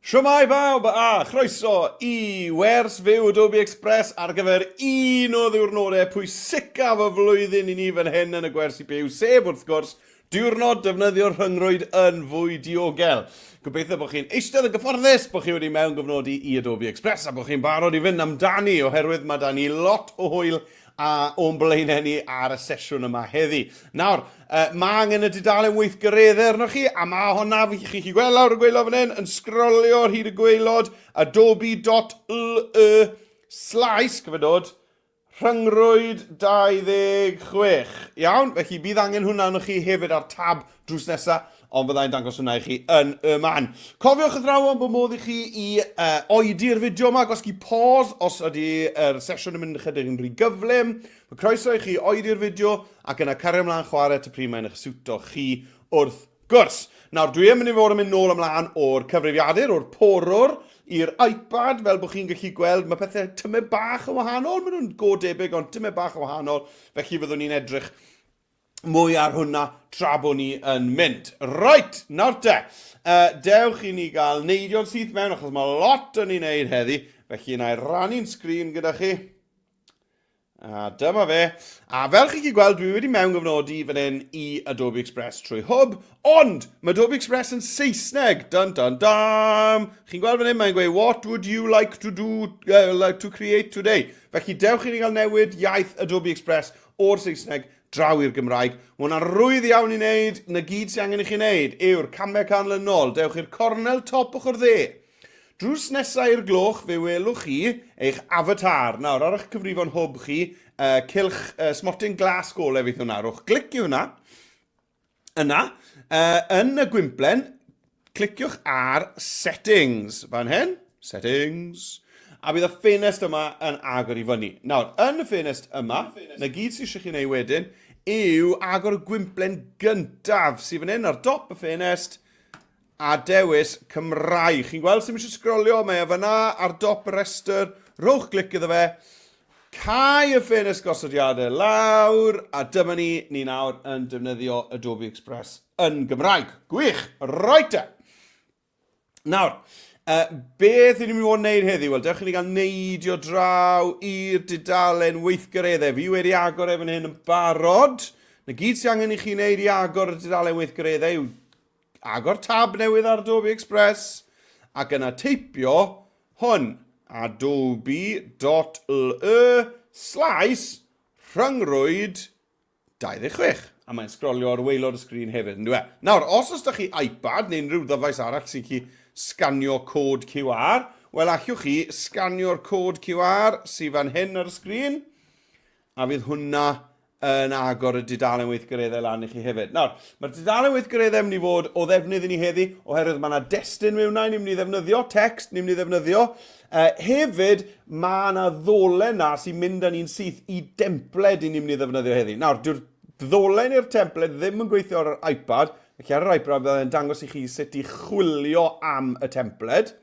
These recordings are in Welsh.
Shwmae bawb a chroeso i wers fyw Adobe Express ar gyfer un o ddiwrnodau pwysicaf y flwyddyn i ni fan hyn yn y gwersi byw, sef wrth gwrs diwrnod defnyddio'r rhyngrwyd yn fwy diogel. Gobeithio bod chi'n eistedd yn gyfforddus, bod chi wedi mewn gyfnodi i Adobe Express a bod chi'n barod i fynd amdani oherwydd mae da ni lot o hwyl a o'n blaenau ni ar y sesiwn yma heddi. Nawr, uh, mae angen y dudalen weithgareddau arnoch chi, a mae honna, fi chi chi gweld lawr y gwaelod fan hyn, yn sgrolio ar hyd y gwaelod, adobe.ly slaes, cyfydod, rhyngrwyd 26. Iawn, felly bydd angen hwnna arnoch chi hefyd ar tab drws nesa, ond fyddai'n dangos hwnna i chi yn y man. Cofiwch athrawon bod modd i chi i uh, oedi'r fideo yma, gwasgu pause os ydy'r sesiwn yn mynd ychydig yn rhy gyflym. Mae croeso i chi oedi'r fideo ac yna cario ymlaen chwarae ty pryd mae'n eich siwto chi wrth gwrs. Nawr, dwi yn mynd i fod yn mynd nôl ymlaen o'r cyfrifiadur, o'r porwr, i'r iPad, fel bod chi'n gallu gweld, mae pethau tymed bach yn wahanol, maen nhw'n go debyg, ond tymed bach yn wahanol, felly fyddwn ni'n edrych mwy ar hwnna tra bod ni yn mynd. Reit, nawr te, uh, dewch i ni gael neidio'n syth mewn, achos mae lot yn ei wneud heddi, felly na i rannu'n sgrin gyda chi. A dyma fe. A fel chi chi gweld, dwi wedi mewn gyfnodi fan hyn i Adobe Express trwy Hwb, ond mae Adobe Express yn Saesneg. Dun, dun, dun. Chi'n gweld fan hyn, mae'n gweud, what would you like to do, like to create today? Felly dewch i ni gael newid iaith Adobe Express o'r Saesneg draw i'r Gymraeg. Mae hwnna'n rwydd iawn i wneud, na gyd sy'n angen i chi wneud yw'r camau canlynol. Dewch i'r cornel top ochr dde. Drws nesau i'r gloch, fe welwch chi eich avatar. Nawr, ar eich cyfrifon hwb chi, uh, cylch uh, smotyn glas golau fydd hwnna. Rhowch glic i hwnna. Yna, uh, yn y gwymplen, cliciwch ar Settings. Fan hyn, Settings. A bydd y ffenest yma yn agor i fyny. Nawr, yn y ffenest yma, na gyd sydd eisiau chi wneud wedyn, yw agor y gwymplen gyntaf sydd fan hyn ar dop y ffenest a dewis Cymraeg. Chi'n gweld sy'n eisiau sgrolio, mae e fyna ar dop y rhestr. Rhowch glic iddo fe. Cau y ffenest gosodiadau lawr, a dyma ni, ni nawr yn defnyddio Adobe Express yn Gymraeg. Gwych! Reit te! Nawr, uh, beth ydym ni'n mynd i fod yn neud heddiw? Wel, dewch i ni gael neidio draw i'r dudalen weithgareddau. Fi wedi agor e fan hyn yn barod. Na gyd sy'n angen i chi wneud i agor y dudalen weithgareddau yw agor tab newydd ar Adobe Express ac yna teipio hwn adobe.ly slaes rhyngrwyd 26. A mae'n sgrolio ar waelod y sgrin hefyd, yn dwi e? Nawr, os oes da chi iPad neu unrhyw ddyfais arall sy'n chi sganio cod QR, wel allwch chi sganio'r cod QR sydd fan hyn ar y sgrin, a fydd hwnna yn agor y dudalen weithgareddau lan i chi hefyd. Nawr, mae'r dudalen weithgareddau yn mynd i fod o ddefnydd i ni heddi, oherwydd mae yna destun mewn ni'n mynd i ddefnyddio, text ni'n mynd i ddefnyddio. Uh, hefyd, mae yna ddolen na sy'n mynd â ni'n syth i dempled i ni'n mynd i ddefnyddio heddi. Nawr, dyw'r ddolen i'r templed ddim yn gweithio ar yr iPad, felly ar yr iPad byddai'n dangos i chi sut i chwilio am y templed.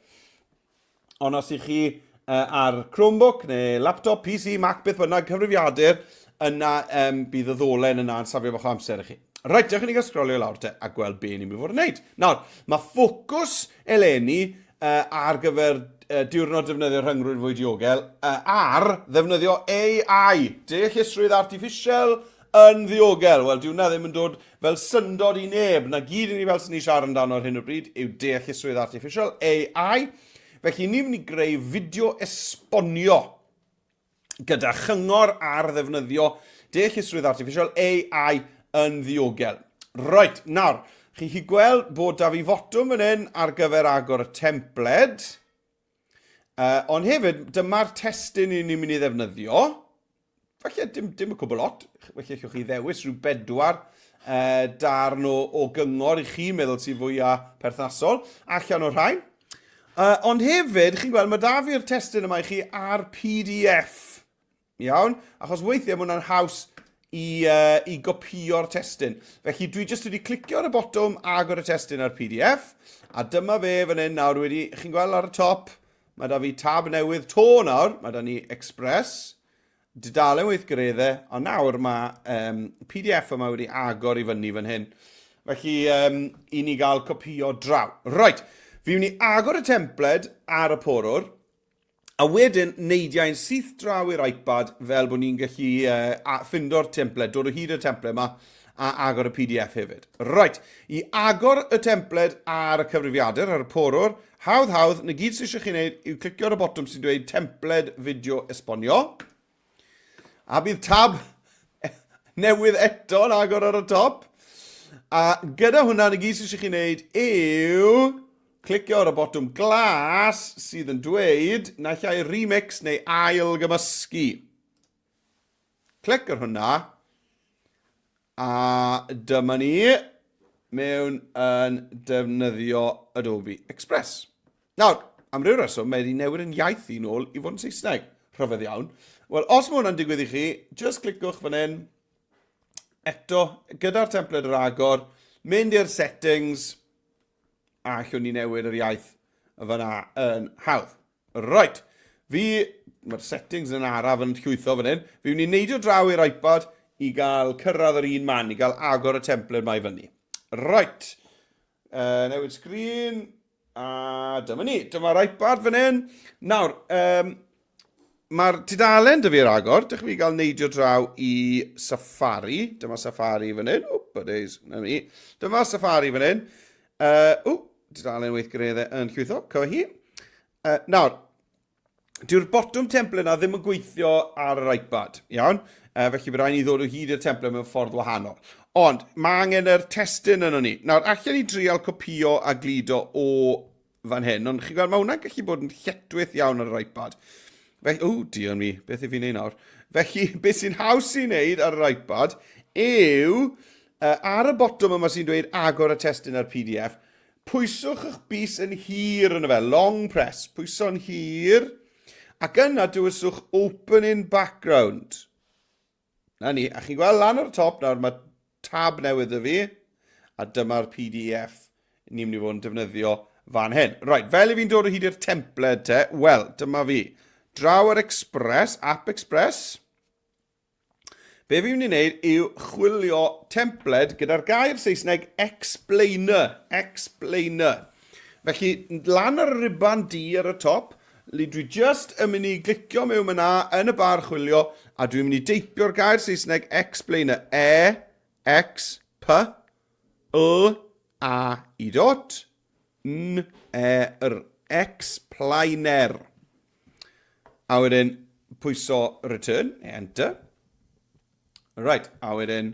Ond os ych chi uh, ar Chromebook neu laptop, PC, Mac, beth bynnag, cyfrifiadur, yna um, bydd y ddolen yna yn safio bach o amser i chi. Reit, dewch i ni gael sgrolio lawr te a gweld be ni'n mynd i fod yn wneud. Nawr, mae ffocws eleni uh, ar gyfer uh, diwrnod defnyddio rhyngrwyd fwy diogel uh, ar ddefnyddio AI, deallusrwydd artiffisial yn ddiogel. Wel, dyw hwnna ddim yn dod fel syndod i neb. Na gyd i ni fel sy'n ni siarad amdano ar hyn o bryd yw deallusrwydd artiffisial, AI. Felly ni'n mynd i greu fideo esbonio gyda chyngor ar ddefnyddio deallusrwydd artiffisial, AI, yn ddiogel. Reit, nawr, chi chi gweld bod da fi fotwm fan hyn ar gyfer agor y templed. Uh, ond hefyd, dyma'r testun ni'n mynd i ddefnyddio. Falle dim, dim y cwbl lot, felly allwch chi ddewis rhyw bedwar uh, darn o, o gyngor i chi meddwl sy'n fwyaf perthnasol allan o'r rhain. Uh, ond hefyd, chi'n gweld, mae da fi'r testun yma i chi ar PDF. Iawn? Achos weithiau mae hwnna'n haws i, uh, i gopio'r testun. Felly dwi jyst wedi clicio ar y botwm agor y testun ar PDF, a dyma fe fan hyn nawr wedi, chi'n gweld ar y top, Mae da fi tab newydd to nawr, mae da ni Express, dudalen weithgareddau, ond nawr mae um, PDF yma wedi agor i fyny fan hyn. Felly, um, i ni gael copio draw. Right, Fi mynd i agor y templed ar y porwr, a wedyn neidiau'n syth draw i'r iPad fel bod ni'n gallu uh, ffindo'r templed, dod o hyd i'r templed yma, a agor y PDF hefyd. Right, i agor y templed ar y cyfrifiadur, ar y porwr, hawdd hawdd, na gyd sydd eisiau chi wneud yw clicio ar y botwm sy'n dweud templed fideo esbonio. A bydd tab newydd eto yn agor ar y top. A gyda hwnna, na gyd sydd eisiau chi wneud yw clicio ar y botwm glas sydd yn dweud naill ai remix neu ail gymysgu. Clic ar hwnna. A dyma ni mewn yn defnyddio Adobe Express. Nawr, am ryw reswm, mae wedi newid yn iaith i nôl i fod yn Saesneg. Rhyfedd iawn. Wel, os mae hwnna'n digwydd i chi, just cliciwch fan hyn, eto, gyda'r templed yr agor, mynd i'r settings, a allwn ni newid yr iaith fyna yn hawdd. Right, fi, mae'r settings yn araf yn llwytho fan hyn, fi mynd i neidio draw i'r iPad i gael cyrraedd yr un man, i gael agor y templed mae fyny. Right, newid sgrin, A dyma ni, dyma'r iPad fan hyn. Nawr, um, mae'r tudalen dy fi ar agor. Dych fi gael neidio draw i Safari. Dyma Safari fan hyn. Wp, days, na ni. Dyma Safari fan hyn. Uh, ww, tudalen weithgareddau yn llwytho, cyfa hi. Uh, nawr, Dyw'r botwm template na ddim yn gweithio ar yr iPad, iawn? Uh, felly bydd rhaid ni ddod o hyd i'r template mewn ffordd wahanol. Ond mae angen yr testun yno ni. Nawr, allan ni drial copio a gludo o fan hyn, ond chi'n gweld, mae hwnna'n gallu bod yn lletwyth iawn ar yr iPad. Felly, o, dion mi, beth i fi'n neud nawr? Felly, beth sy'n haws i wneud ar yr iPad yw, uh, ar y botwm yma sy'n dweud agor y testun ar PDF, Pwyswch eich bys yn hir yno fe, long press, pwyso'n hir, ac yna dewiswch open in background. Na ni, a chi'n gweld lan ar y top nawr, mae tab newydd y fi, a dyma'r PDF ni'n mynd i fod yn defnyddio fan hyn. Right, fel i fi'n dod o hyd i'r templed te, wel, dyma fi. Draw ar Express, App Express. Be fi'n mynd i wneud yw chwilio templed gyda'r gair Saesneg explainer. Explainer. Felly, lan ar y riban D ar y top, li dwi just yn mynd i glicio mewn yna yn y bar chwilio, a dwi'n mynd i deipio'r gair Saesneg explainer. E, X, P, L, A, I dot, N, E, R. Explainer. A wedyn pwyso return, neu enter. Right, a wedyn,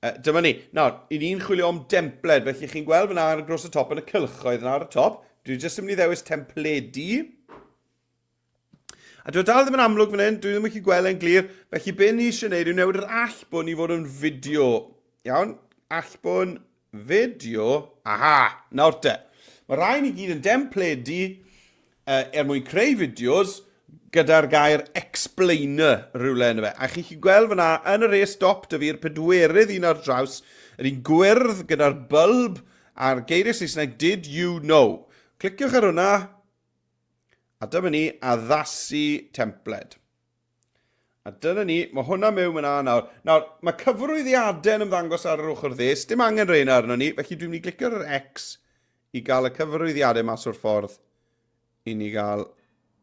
uh, dyma ni. Nawr, i ni'n chwilio am dempled, felly chi'n gweld fyna ar dros y top yn y cylchoedd yna ar y top. Dwi jyst yn mynd i ddewis templedi. A dwi dal ddim yn amlwg fan hyn, dwi ddim yn gallu gweld e'n glir. Felly be ni eisiau gwneud yw newid yr allbwn i fod yn fideo. Iawn, allbwn Fideo, aha, nawr te. Mae rhain i gyd yn dempledi uh, er mwyn creu fideos gyda'r gair explainer rhywle yna fe. A chi'n gallu gweld fyna yn y res dop dy fi'r pedwerydd un ar draws, yr un gwyrdd gyda'r bulb a'r geiriau Saesneg Did you know? Cliciwch ar hwnna, a dyma ni addasu templed. A dyna ni, mae hwnna mewn yna nawr. Nawr, mae cyfrwyddiadau yn ymddangos ar yr ochr dde, dim angen rheina arno ni, felly dwi'n mynd i glicio ar yr X i gael y cyfrwyddiadau mas o'r ffordd i ni gael...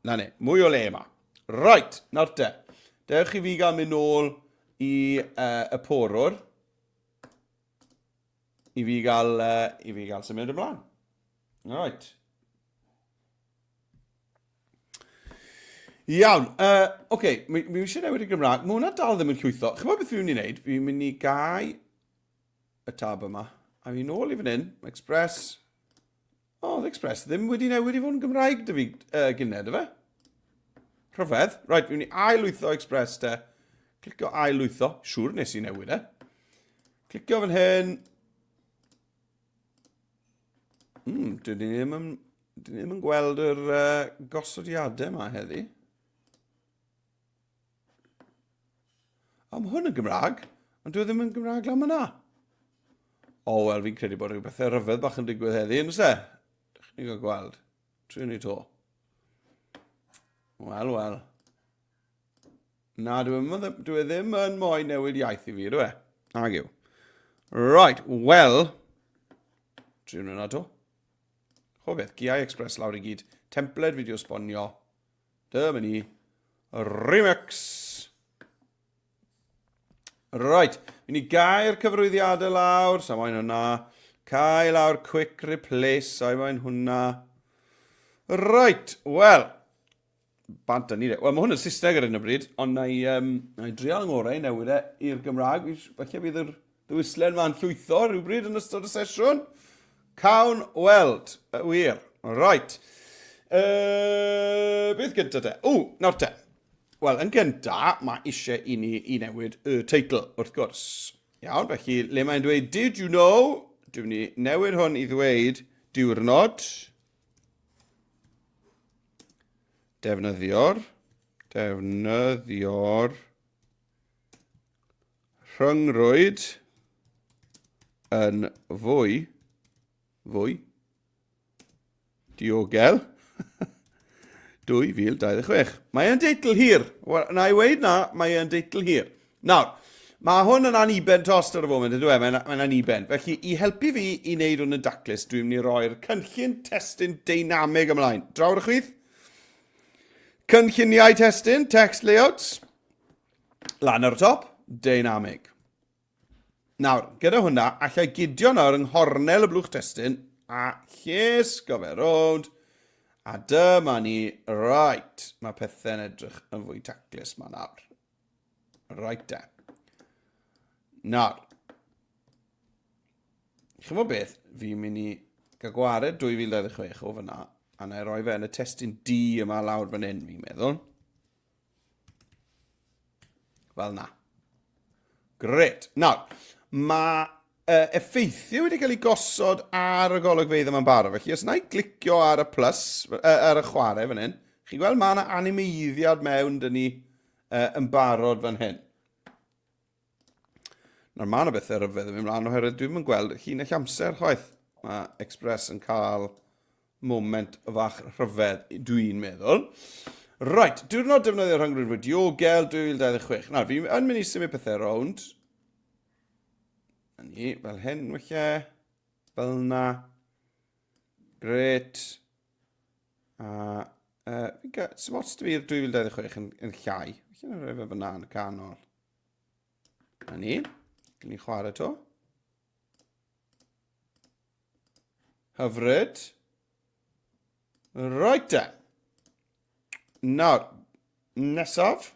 Na ni, mwy o le yma. Right, nawr te. Dewch i fi gael mynd nôl i uh, y porwr. I fi gael, uh, i fi gael symud ymlaen. Right. Iawn, uh, oce, okay, mi, mi eisiau newid y Gymraeg. Mae hwnna dal ddim yn llwytho. Chymod beth fi'n mynd i wneud? Fi'n mynd i gau y tab yma. A fi'n ôl i fan hyn, mae Express. O, oh, Express ddim wedi newid i fod yn Gymraeg dy fi uh, gyned, efe? Rhyfedd. Right, fi'n mynd i ail-lwytho Express te. Clicio ail-lwytho. Siŵr nes i newid e. Clicio fan hyn. Mm, dyn ni ddim yn, dyn ni ddim yn gweld yr uh, gosodiadau yma heddi. O, mae hwn yn Gymraeg, ond dwi e ddim yn Gymraeg lan yna. O, wel, fi'n credu bod rhyw bethau rhyfedd bach yn digwydd heddi, yn oes e? Dych chi'n gael gweld. Trio ni to. Wel, wel. Na, dwi, ddim, dwi e ddim yn moyn newid iaith i fi, dwi e? Nag yw. Right, wel... Trin hwnna to. Chwa beth, GI Express lawr i gyd, templed fideo sbonio, dyma ni, remix. Right, fi'n i gael cyfrwyddiadau lawr, sa moyn hwnna. Cael lawr quick replace, sa moyn hwnna. Right, wel, bant ni de. Wel, mae hwn yn Saesneg ar hyn o bryd, ond na i, um, na i drial yng ngorau i newid e i'r Gymraeg. Falle bydd yr ddewislen ma'n llwytho rhywbryd yn ystod y sesiwn. Cawn weld, wir. Right. Beth gyntaf te? O, nawr te. Wel, yn gynta, mae eisiau i ni i newid y teitl, wrth gwrs. Iawn, felly, le mae'n dweud, did you know? Dwi'n mynd i newid hwn i ddweud diwrnod defnyddio'r defnyddio'r rhyngrwyd yn fwy fwy Diogel. 2026. Mae e'n deitl hir. Wel, na i weid na, mae e'n deitl hir. Nawr, mae hwn yn aniben tost ar y foment, ydw e? Mae'n mae aniben. Felly, i helpu fi i wneud hwn yn daclus, dwi'n mynd i roi'r cynllun testun deinamig ymlaen. Draw'r y chwith. Cynlluniau testun, text layouts. Lan ar y top, deinamig. Nawr, gyda hwnna, allai gudio nawr yng nghornel y blwch testun a llesgo fe rownd. A dyma ni, right, mae pethau'n edrych yn fwy taclus ma nawr. Right de. Nawr, chymod beth, fi'n mynd i gael gwared 2026 o fyna, a na i roi fe yn y testun D yma lawr fan hyn, fi'n meddwl. Fel na. Gret. Nawr, mae effeithiau wedi cael ei gosod ar y golygfeydd yma'n barod. Felly, os na i glicio ar y plus, ar y chwarae fan hyn, chi'n gweld mae yna animeiddiad mewn dyn ni yn barod fan hyn. Nawr, mae yna bethau rhyfedd yn mynd mlaen oherwydd dwi'n yn gweld llinell amser chwaith. Mae Express yn cael moment fach rhyfedd, dwi'n meddwl. Right, diwrnod defnyddio rhyngrwyd fwy diogel, 2026. Nawr, fi yn mynd i symud pethau rownd. Na ni, fel hyn, weithiau. Fel na. Gret. A, fi'n cael, sy'n ots dy fi'r 2026 yn, yn llai. Felly, rhoi fe fyna yn y canol. Na ni. Gyn ni chwarae to. Hyfryd. Right de. Nawr, nesaf,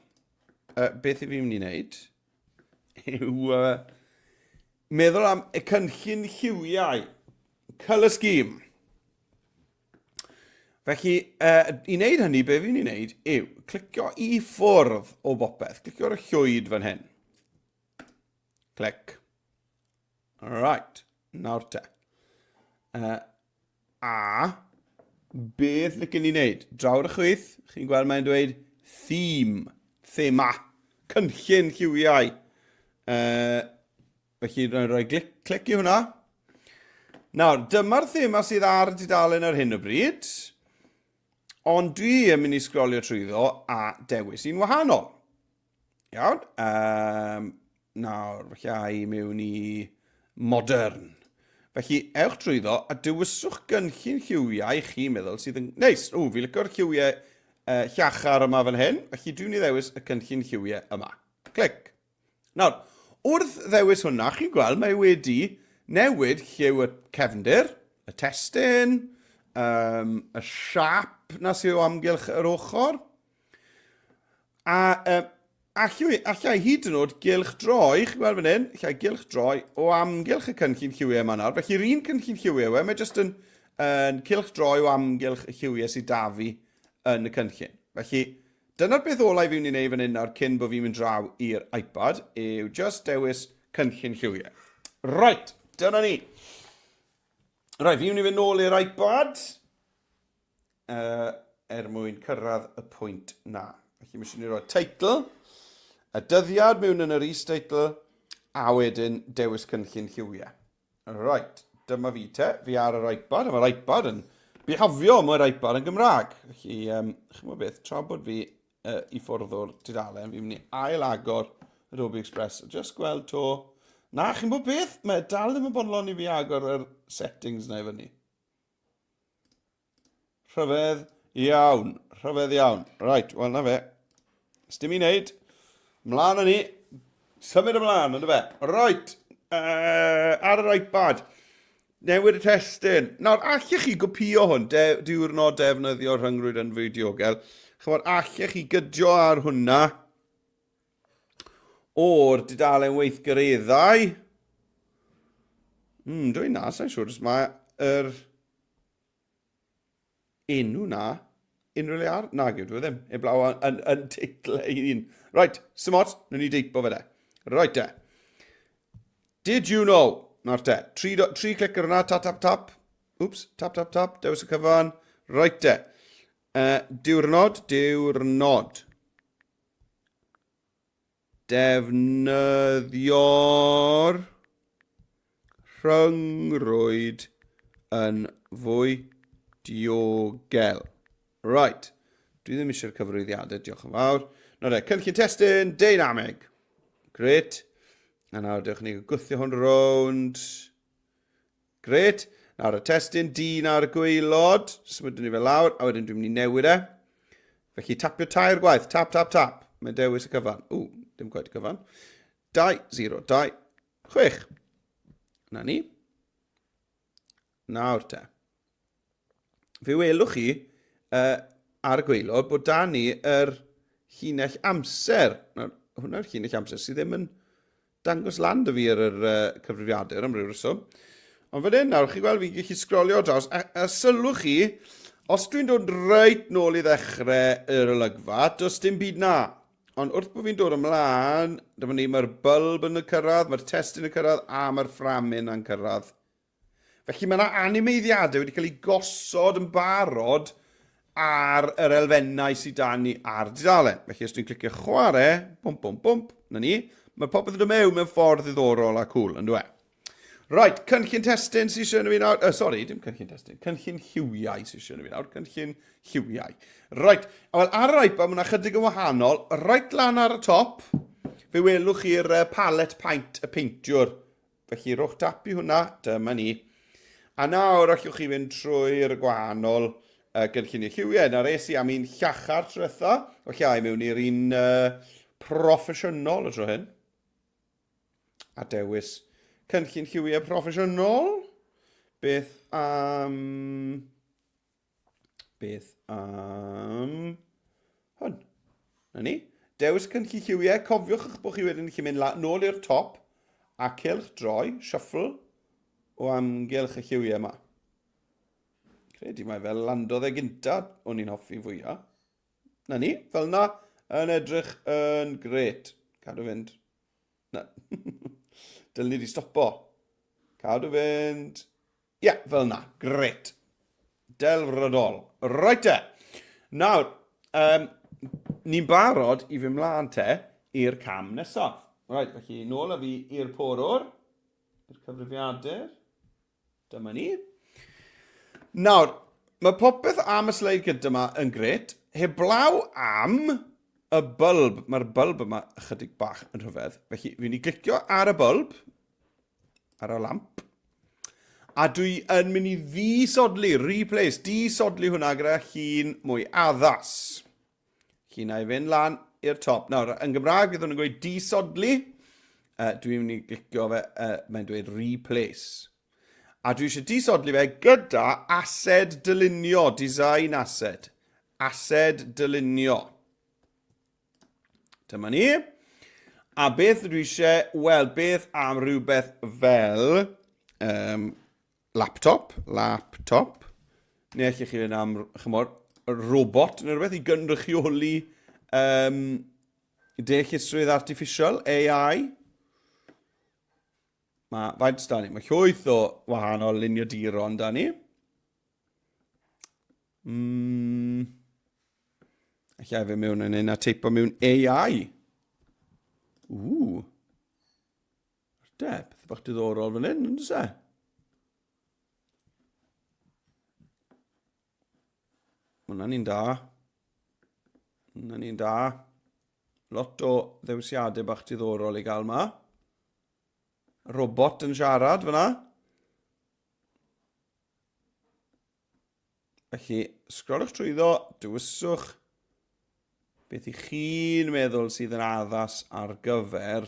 beth i fi'n mynd i wneud yw meddwl am y cynllun lliwiau, colour scheme. Felly, i wneud hynny, be fi'n ei wneud yw clicio i ffwrdd o bopeth. Clicio ar y llwyd fan hyn. Clic. Right, nawr te. A beth licen ni wneud? Draw'r y chwith, chi'n gweld mae'n dweud theme, thema, cynllun lliwiau. Felly, rwy'n rhoi clic, clic i hwnna. Nawr, dyma'r thema sydd ar y dudalen ar hyn o bryd. Ond dwi yn mynd i sgrolio trwyddo a dewis un wahanol. Iawn. Um, nawr, felly ai mewn i modern. Felly, ewch trwyddo a dewiswch gynllun lliwiau chi'n meddwl sydd yn neis. O, fi licio'r lliwiau llachar yma fan hyn, felly dwi'n i ddewis y cynllun lliwiau yma. Clic. Nawr, wrth ddewis hwnna, chi'n gweld mae wedi newid lliw y cefndir, y testun, um, y siap na sydd o amgylch yr ochr. A um, allai, allai hyd yn oed gylch droi, chi'n gweld fan hyn, allai gylch droi o amgylch y cynllun lliwiau yma nawr. Felly'r un cynllun lliwiau yw e, mae jyst yn, yn cylch droi o amgylch y lliwiau sydd da fi yn y cynllun. Felly, Dyna'r peth ola i fi mynd i wneud fan hyn nawr cyn bod fi'n mynd draw i'r iPad yw just dewis cynllun lliwiau. Right, dyna ni. Right, fi'n mynd i fynd nôl i'r iPad er mwyn cyrraedd y pwynt na. Felly mae eisiau ni roi teitl, y dyddiad mewn yn yr is-deitl, a wedyn dewis cynllun lliwiau. Right, dyma fi te. Fi ar yr iPad, a mae'r iPad yn bihafio, mae'r iPad yn Gymraeg. Felly, um, chi'n beth, tra bod fi i ffwrdd o'r tudalen, fi'n mynd i ail agor Adobe Express a just gweld to. Na, chi'n bod beth? Mae dal ddim yn bodlon i fi agor yr settings na i fyny. Rhyfedd iawn. Rhyfedd iawn. Right, wel na fe. Sdim i wneud. Mlaen â ni. Symud ymlaen, ynddo fe. Right. Ar yr iPad. Newid y testun. Nawr, allech chi gopïo hwn, de, diwrnod defnyddio rhyngrwyd yn fwy diogel. Chymod, allech chi gydio ar hwnna o'r dudalen weithgareddau. Dwi'n na, sa'n siŵr os mae yr enw na unrhyw le ar... Nag yw, dwi e ddim. Eblaw yn, yn, yn teitl ei hun. Right, sim ots, wnawn ni deipo fe de. Right de. Did you know? Nawr te, tri, do, tri clic ar hwnna, tap, tap, tap. Oops, tap, tap, tap, dewis y cyfan. Right de. Diwrnod, diwrnod. Defnyddio'r rhyngrwyd yn fwy diogel. Right. Dwi ddim eisiau'r cyfarwyddiadau, diolch yn fawr. Nawr de, cynllun testun, deinamig. Gret. A nawr dewch ni gwthio hwn rownd. Grêt. Nawr y testun dyn ar y gwaelod. Symudwn ni fe lawr, a wedyn dwi'n mynd i newid e. Felly tapio tair gwaith. Tap, tap, tap. Mae'n dewis y cyfan. Ww, dim quite y cyfan. 2, 0, 2, 6. Na ni. Nawr te. Fe welwch chi ar y gwaelod bod da ni yr llinell amser. Nawr, hwnna'r llinell amser sydd ddim yn dangos lan dy fi ar yr cyfrifiadur am ryw reswm. Ond fan hyn nawr, chi'n gweld fi'n gallu sgrolio draws, a sylwch chi, os dwi'n dod reit nôl i ddechrau yr olygfa, does dim byd na. Ond wrth bod fi'n dod ymlaen, dyma ni, mae'r bulb yn y cyrraedd, mae'r testun yn cyrraedd, a mae'r fframyn yn cyrraedd. Felly mae yna animeiddiadau wedi cael eu gosod yn barod ar yr elfennau sydd dan ni ar dudalen. Felly os dwi'n clicio chwarae, bwmp, bwmp, bwmp, na ni, mae popeth yn dod mewn mewn ffordd ddiddorol a cool, yn dweud. Right, cynllun testun sy'n eisiau fi nawr. Sorry, dim cynllun testun. Cynllun lliwiau sy'n eisiau fi nawr. Cynllun lliwiau. Right, wel ar yr iPad mae yna chydig yn wahanol. Right lan ar y top, fe welwch chi'r palet paint y peintiwr. Felly rhowch dap i hwnna, dyma ni. A nawr allwch chi fynd trwy'r gwahanol gynlluniau lliwiau. Nawr es i am un llachar tro diwetha, felly a i mewn i'r un proffesiynol y tro hyn. A dewis cynllun lliwiau proffesiynol. Beth am... Beth am hwn? Na ni. Dewis cynllun lliwiau. Cofiwch eich bod chi wedyn gallu mynd nôl i'r top a cylch droi, shuffle, o amgylch y lliwiau yma. Credu mai fel landodd e gynta o'n i'n hoffi fwyaf. Na ni, fel na, yn edrych yn gret. Cadw fynd. Na. Dylen ni wedi stopo. Cadw fynd. Ie, yeah, fel na. Gret. Delfrydol. Right te. Nawr, ni'n barod i fy mlaen te i'r cam nesaf. Right, felly nôl â fi i'r porwr, i'r cyfrifiadur. Dyma ni. Nawr, mae popeth am y sleid gyda yma yn gret, heblaw am y bulb. Mae'r bulb yma ychydig bach yn rhyfedd. Felly, fi'n mynd i glicio ar y bulb, ar y lamp. A dwi yn mynd i ddisodli, replace, disodli hwnna gyda llun mwy addas. Llun i fynd lan i'r top. Nawr, yn Gymraeg, bydd hwn yn gweud disodli. Dwi'n mynd i glicio fe, mae'n dweud replace. A dwi eisiau disodli fe gyda ased dylunio, design asset. Ased dylunio. Dyma ni. A beth dwi eisiau? Wel, beth am rhywbeth fel laptop, laptop. Neu allech chi fynd am, chymod, robot neu rhywbeth i gynrychioli deallusrwydd artificial, AI. Mae faint da ni? Mae llwyth o wahanol luniaduron da ni. Alla i fe mewn yn un a teipo mewn AI. Ww. De, pethau bach diddorol fan hyn, yn e? Hwna'n un da. Hwna'n un da. Lot o ddewisiadau bach diddorol i gael ma. Robot yn siarad fyna. Felly, sgrolwch trwyddo, dewiswch beth i chi'n meddwl sydd yn addas ar gyfer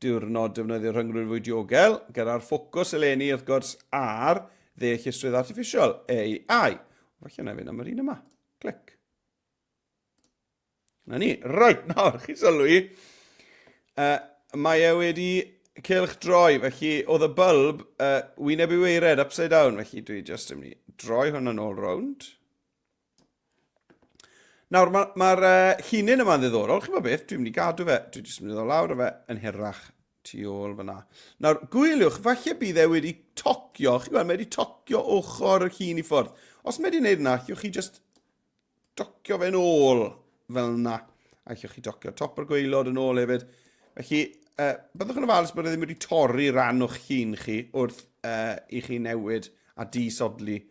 diwrnod defnyddio rhyngrwyd fwy diogel, gyda'r ffocws eleni, wrth gwrs, ar ddeallusrwydd artiffisial, AI. Falle na i fynd am yr un yma. Clic. Na ni. Reit, nawr, chi sylwi, mae e wedi cylch droi, felly oedd y bulb wyneb i weired, upside down, felly dwi just yn mynd i droi hwn yn ôl rownd. Nawr, mae'r ma, ma llinyn yma'n ddiddorol, chi'n gwybod beth, dwi'n mynd i gadw fe, dwi'n jyst mynd i ddod lawr o fe yn hirach tu ôl fyna. Nawr, gwyliwch, falle bydd e wedi tocio, chi'n gweld, mae wedi tocio ochr y llun i ffwrdd. Os mae wedi gwneud yna, allwch chi just docio fe'n ôl fel yna. Allwch chi docio top o'r gwaelod yn ôl hefyd. Felly, byddwch yn ofalus bod e ddim wedi torri ran o'ch llun chi wrth i chi newid a disodli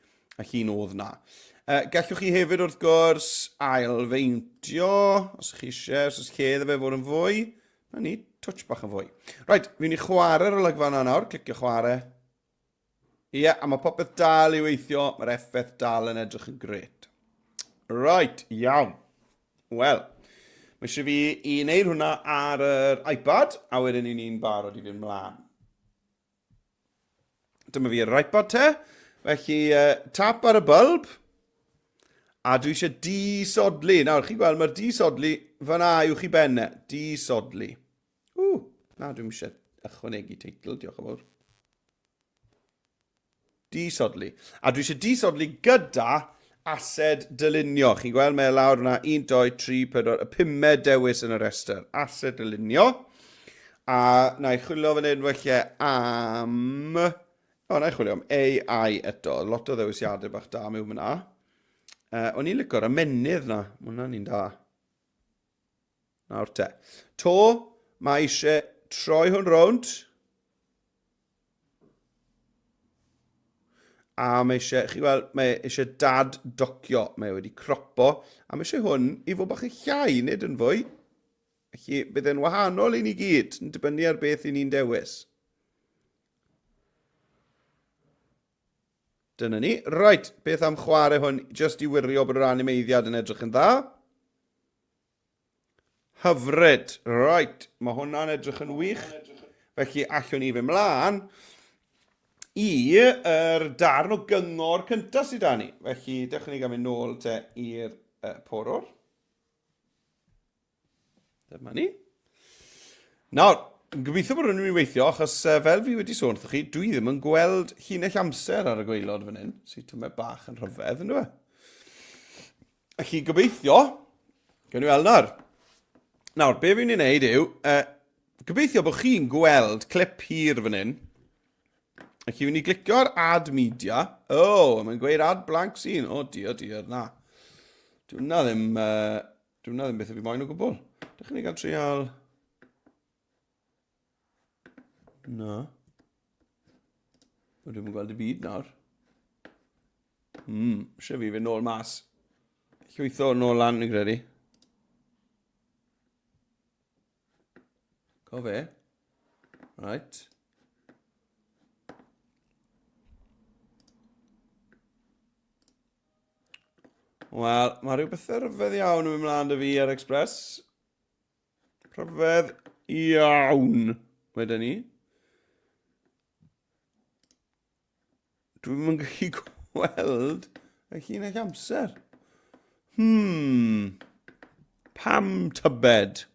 y llun oedd na. Gallwch chi hefyd wrth gwrs ailfeintio, os ych chi eisiau, os oes lle iddo fe fod yn fwy. Na ni, touch bach yn fwy. Reit, fi'n mynd i chwarae'r olygfa yna nawr, clicio chwarae. Ie, yeah, a mae popeth dal i weithio, mae'r effaith dal yn edrych yn gret. Right, iawn. Wel, mae eisiau fi i wneud hwnna ar yr iPad, a wedyn i ni'n barod i fynd mlaen. Dyma fi ar yr iPad te. Felly, tap ar y bulb, a dwi eisiau disodli. Nawr, chi'n gweld, mae'r disodli fyna uwch i ben e. Disodli. Ww, na, dwi'm eisiau ychwanegu teitl, diolch yn fawr. Disodli. A dwi eisiau disodli gyda ased dylunio. Chi'n gweld mae e lawr yna 1, 2, 3, 4, y pumed dewis yn y rhestr. Ased dylunio. A na i chwilio fan hyn felly am... O, na i chwilio am AI eto. Lot o ddewisiadau bach da mewn fyna. O'n i'n licio'r ymennydd na. Mae hwnna'n un da. Nawr te. To, mae eisiau troi hwn rownd. A mae eisiau, chi weld, mae eisiau dad docio. Mae wedi cropo. A mae eisiau hwn i fod bach yn llai, nid yn fwy. Felly, bydd e'n wahanol i ni gyd, yn dibynnu ar beth i ni'n dewis. Dyna ni. Right, beth am chwarae hwn jyst i wirio bod yr animeiddiad yn edrych yn dda? Hyfryd. Right, mae hwnna'n edrych yn wych. Felly allwn ni fynd mlaen i yr darn o gyngor cyntaf sydd da ni. Felly, dewch ni gael mynd nôl te i'r porwr. Dyma ni. Nawr, gobeithio bod hwn yn mynd i weithio, achos fel fi wedi sôn wrthych chi, dwi ddim yn gweld llinell amser ar y gwaelod fan hyn, sy'n tymed bach yn rhyfedd, yn dwi? Felly, gobeithio, gawn ni weld nawr. Nawr, be fi'n ei wneud yw, gobeithio bod chi'n gweld clip hir fan hyn. Felly, fi'n ei glicio ar Add Media. O, oh, mae'n gweud Add Blank Scene. O, oh, dear, dear, na. Dwi'n na ddim... Dwi'n na ddim beth fi moyn o gwbl. Dych chi'n ei gael trial... Na. Dwi'n yn gweld y byd nawr. Eisiau fi fynd nôl mas. Llwytho nôl lan, fi'n credu. Co fe. Right. Wel, mae rhyw bethau rhyfedd iawn yn mynd mlaen dy fi ar Express. Rhyfedd iawn, wedyn ni. Dwi'm yn gallu gweld y llinell amser. Pam tybed?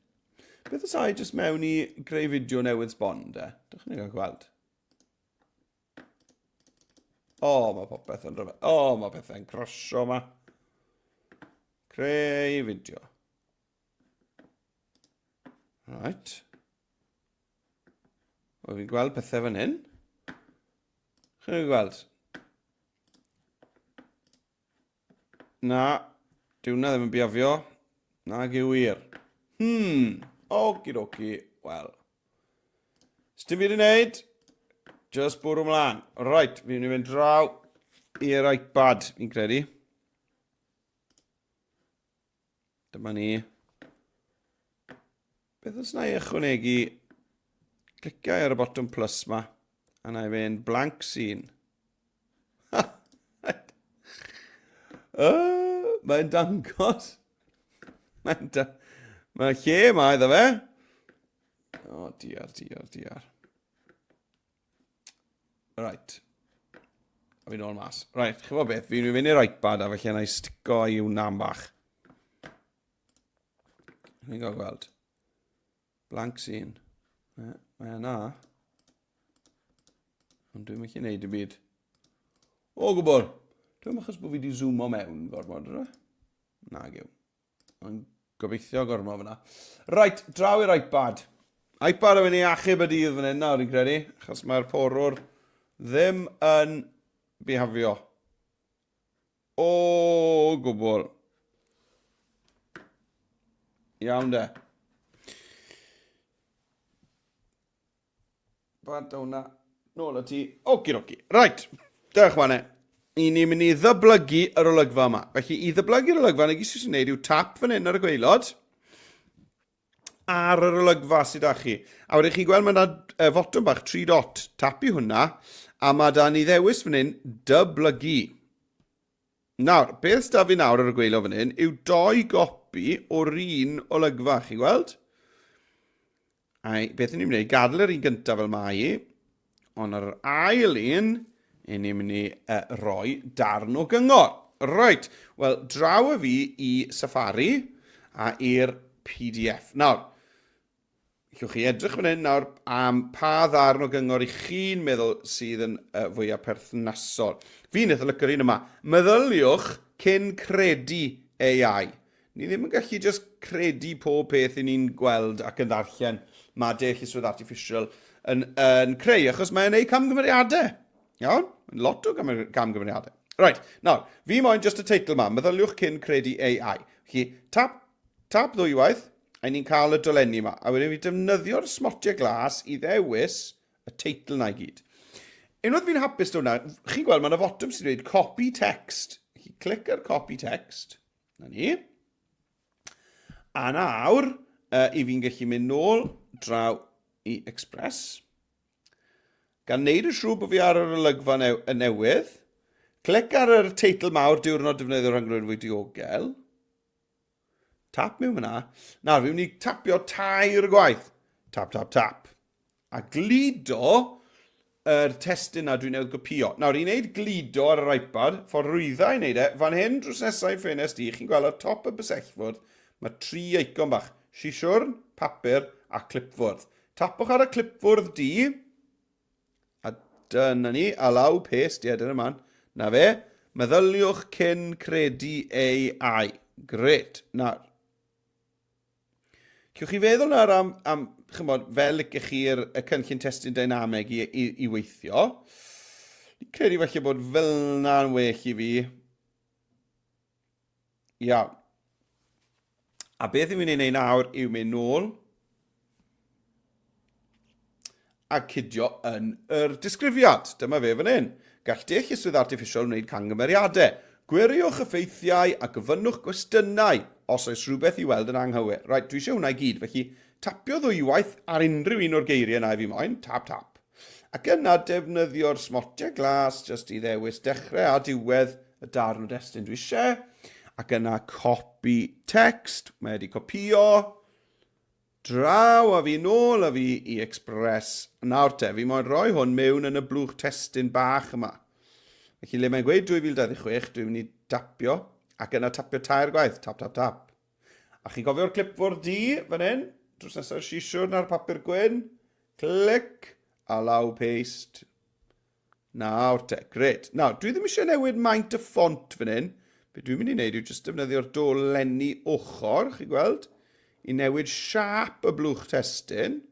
Beth os ai jyst mewn i greu fideo newydd sbon, de? Dych chi'n gael gweld. O, oh, mae popeth yn rhyfedd. O, oh, mae pethau'n crasio yma. Creu fideo. Right. O, fi'n gweld pethau fan hyn. Chi'n gweld? Na, dyw hwnna ddim yn biafio. Nag yw wir. Okidoki, wel. Sdim byd i wneud. Just bwrw mlaen. Right, fi'n mynd i fynd draw i'r iPad, fi'n credu. Dyma ni. Beth os na i ychwanegu cliciau ar y botwm plus ma, a na i fynd blank scene. Mae'n dangos. Mae'n da... Mae lle yma iddo fe. O, oh, diar, diar, diar. Right. A fi'n ôl mas. Right, chi'n gwybod beth, fi'n mynd i'r iPad a felly yna i stico i hwnna am bach. Ni'n gael gweld. Blank scene. Mae yna. Ond dwi'n mynd i wneud y byd. O gwbl! Dwi'n achos bod fi wedi zoomo mewn gormod, yna? Nag yw. Ond gobeithio gormod fyna. Right, draw i'r iPad. iPad yn mynd i achub y dydd fan hyn nawr, fi'n credu, achos mae'r porwr ddim yn bihafio. O gwbl. Iawn de. Bant o hwnna. Nôl â ti. Oci doci. Right. Dewch fan e. I ni'n mynd i ddyblygu yr olygfa yma. Felly, i ddyblygu'r olygfa, na gyd sy'n gwneud yw tap fan hyn ar y gwaelod ar yr olygfa sydd â chi. A wedyn chi'n gweld mae yna fotwm bach, 3 dot. Tap i hwnna, a mae da ni ddewis fan hyn, dyblygu. Nawr, beth sydd da fi nawr ar y gwaelod fan hyn yw doi gopi o'r un olygfa, chi'n gweld? A beth ni'n mynd i wneud, gadael yr un gyntaf fel mae hi, ond ar yr ail un, i ni'n mynd i uh, roi darn o gyngor. Reit, wel, draw y fi i Safari a i'r PDF. Nawr, Llwch chi edrych fan hyn nawr am pa ddarn o gyngor i chi'n meddwl sydd yn uh, fwyaf perthnasol. Fi'n eitha lycio'r un yma. Meddyliwch cyn credu AI. Ni ddim yn gallu jyst credu pob peth i ni'n gweld ac yn ddarllen mae deallusrwydd artiffisial yn, yn creu, achos mae'n ei camgymeriadau. Iawn? Lot o gamgymeriadau. Right, nawr, fi moyn just y teitl yma, meddyliwch cyn credu AI. Felly, tap, tap ddwywaith, a ni'n cael y dolenni yma. A wedyn fi defnyddio'r smotiau glas i ddewis y teitl na i gyd. Unwaith fi'n hapus 'da hwnna, chi'n gweld mae yna fotwm sy'n dweud copy text. Felly, clic ar copy text. Na ni. A nawr, uh, i fi'n gallu mynd nôl draw i Express. Gan wneud yn siŵr bod fi ar yr olygfa new y newydd. Clic ar yr teitl mawr, Diwrnod Defnyddio Rhyngrwyd Fwy Diogel. Tap mewn fyna. Nawr, fi'n mynd i tapio tair gwaith. Tap, tap, tap. A gludo yr testun na dwi'n newydd gopio. Nawr, i wneud gludo ar yr iPad, ffordd rwydda i wneud e, fan hyn drws nesaf i ffenest i, chi'n gweld ar top y bysellfwrdd, mae tri eicon bach. Sisiwrn, papur a clipfwrdd. Tapwch ar y clipfwrdd du, a dyna ni, allow paste, ie, dyna man. Na fe, meddyliwch cyn credu AI. Gret. Nawr, Cewch chi feddwl nawr am, am chymod, fel licech chi'r y cynllun testun dynameg i, i, i weithio. Fi'n credu falle bod fel na'n well i fi. Iawn. A beth yw'n mynd i wneud nawr yw mynd nôl a cydio yn yr disgrifiad. Dyma fe fan hyn. Gall deallusrwydd artiffisial wneud camgymeriadau. Gwiriwch y ffeithiau a gofynnwch gwestiynau os oes rhywbeth i weld yn anghywir. Reit, dwi eisiau hwnna i gyd, felly tapio ddwywaith ar unrhyw un o'r geiriau yna i fi moyn, tap tap. Ac yna defnyddio'r smotiau glas jyst i ddewis dechrau a diwedd y darn o destun dwi eisiau. Ac yna copy text, mae wedi copio, Draw a fi nôl a fi i Express. Nawr te, fi moyn rhoi hwn mewn yn y blwch testun bach yma. Felly le mae'n gweud 2026, dwi'n mynd i tapio, ac yna tapio tair gwaith, tap, tap, tap. A chi'n cofio'r clipfwrdd du fan hyn? Drws nesaf sisiwrn ar papur gwyn. Clic, allow paste. Nawr te, gret. Nawr, dwi ddim eisiau newid maint y ffont fan hyn. Be dwi'n mynd i wneud yw jyst defnyddio'r dolenni ochr, chi gweld, i newid siâp y blwch testun.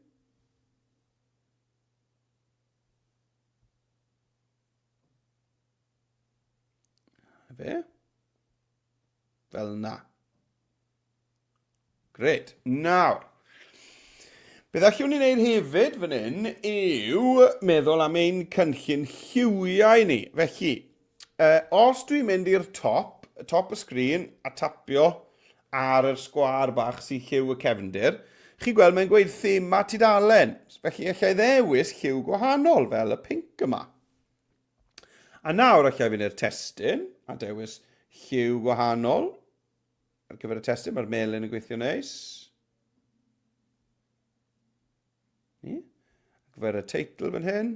Fe. Fel na. Gret. Nawr, beth allwn ni wneud hefyd fan hyn yw meddwl am ein cynllun lliwiau ni. Felly, uh, os dwi'n mynd i'r top, top y sgrin, a tapio ar yr sgwâr bach sy'n lliw y cefndir, chi'n gweld mae'n gweud thema tudalen. Felly, allai ddewis lliw gwahanol fel y pink yma. A nawr allai fynd i'r testun a dewis lliw gwahanol ar gyfer y testun. Mae'r melyn yn gweithio neis. Ni. Ar gyfer y teitl fan hyn,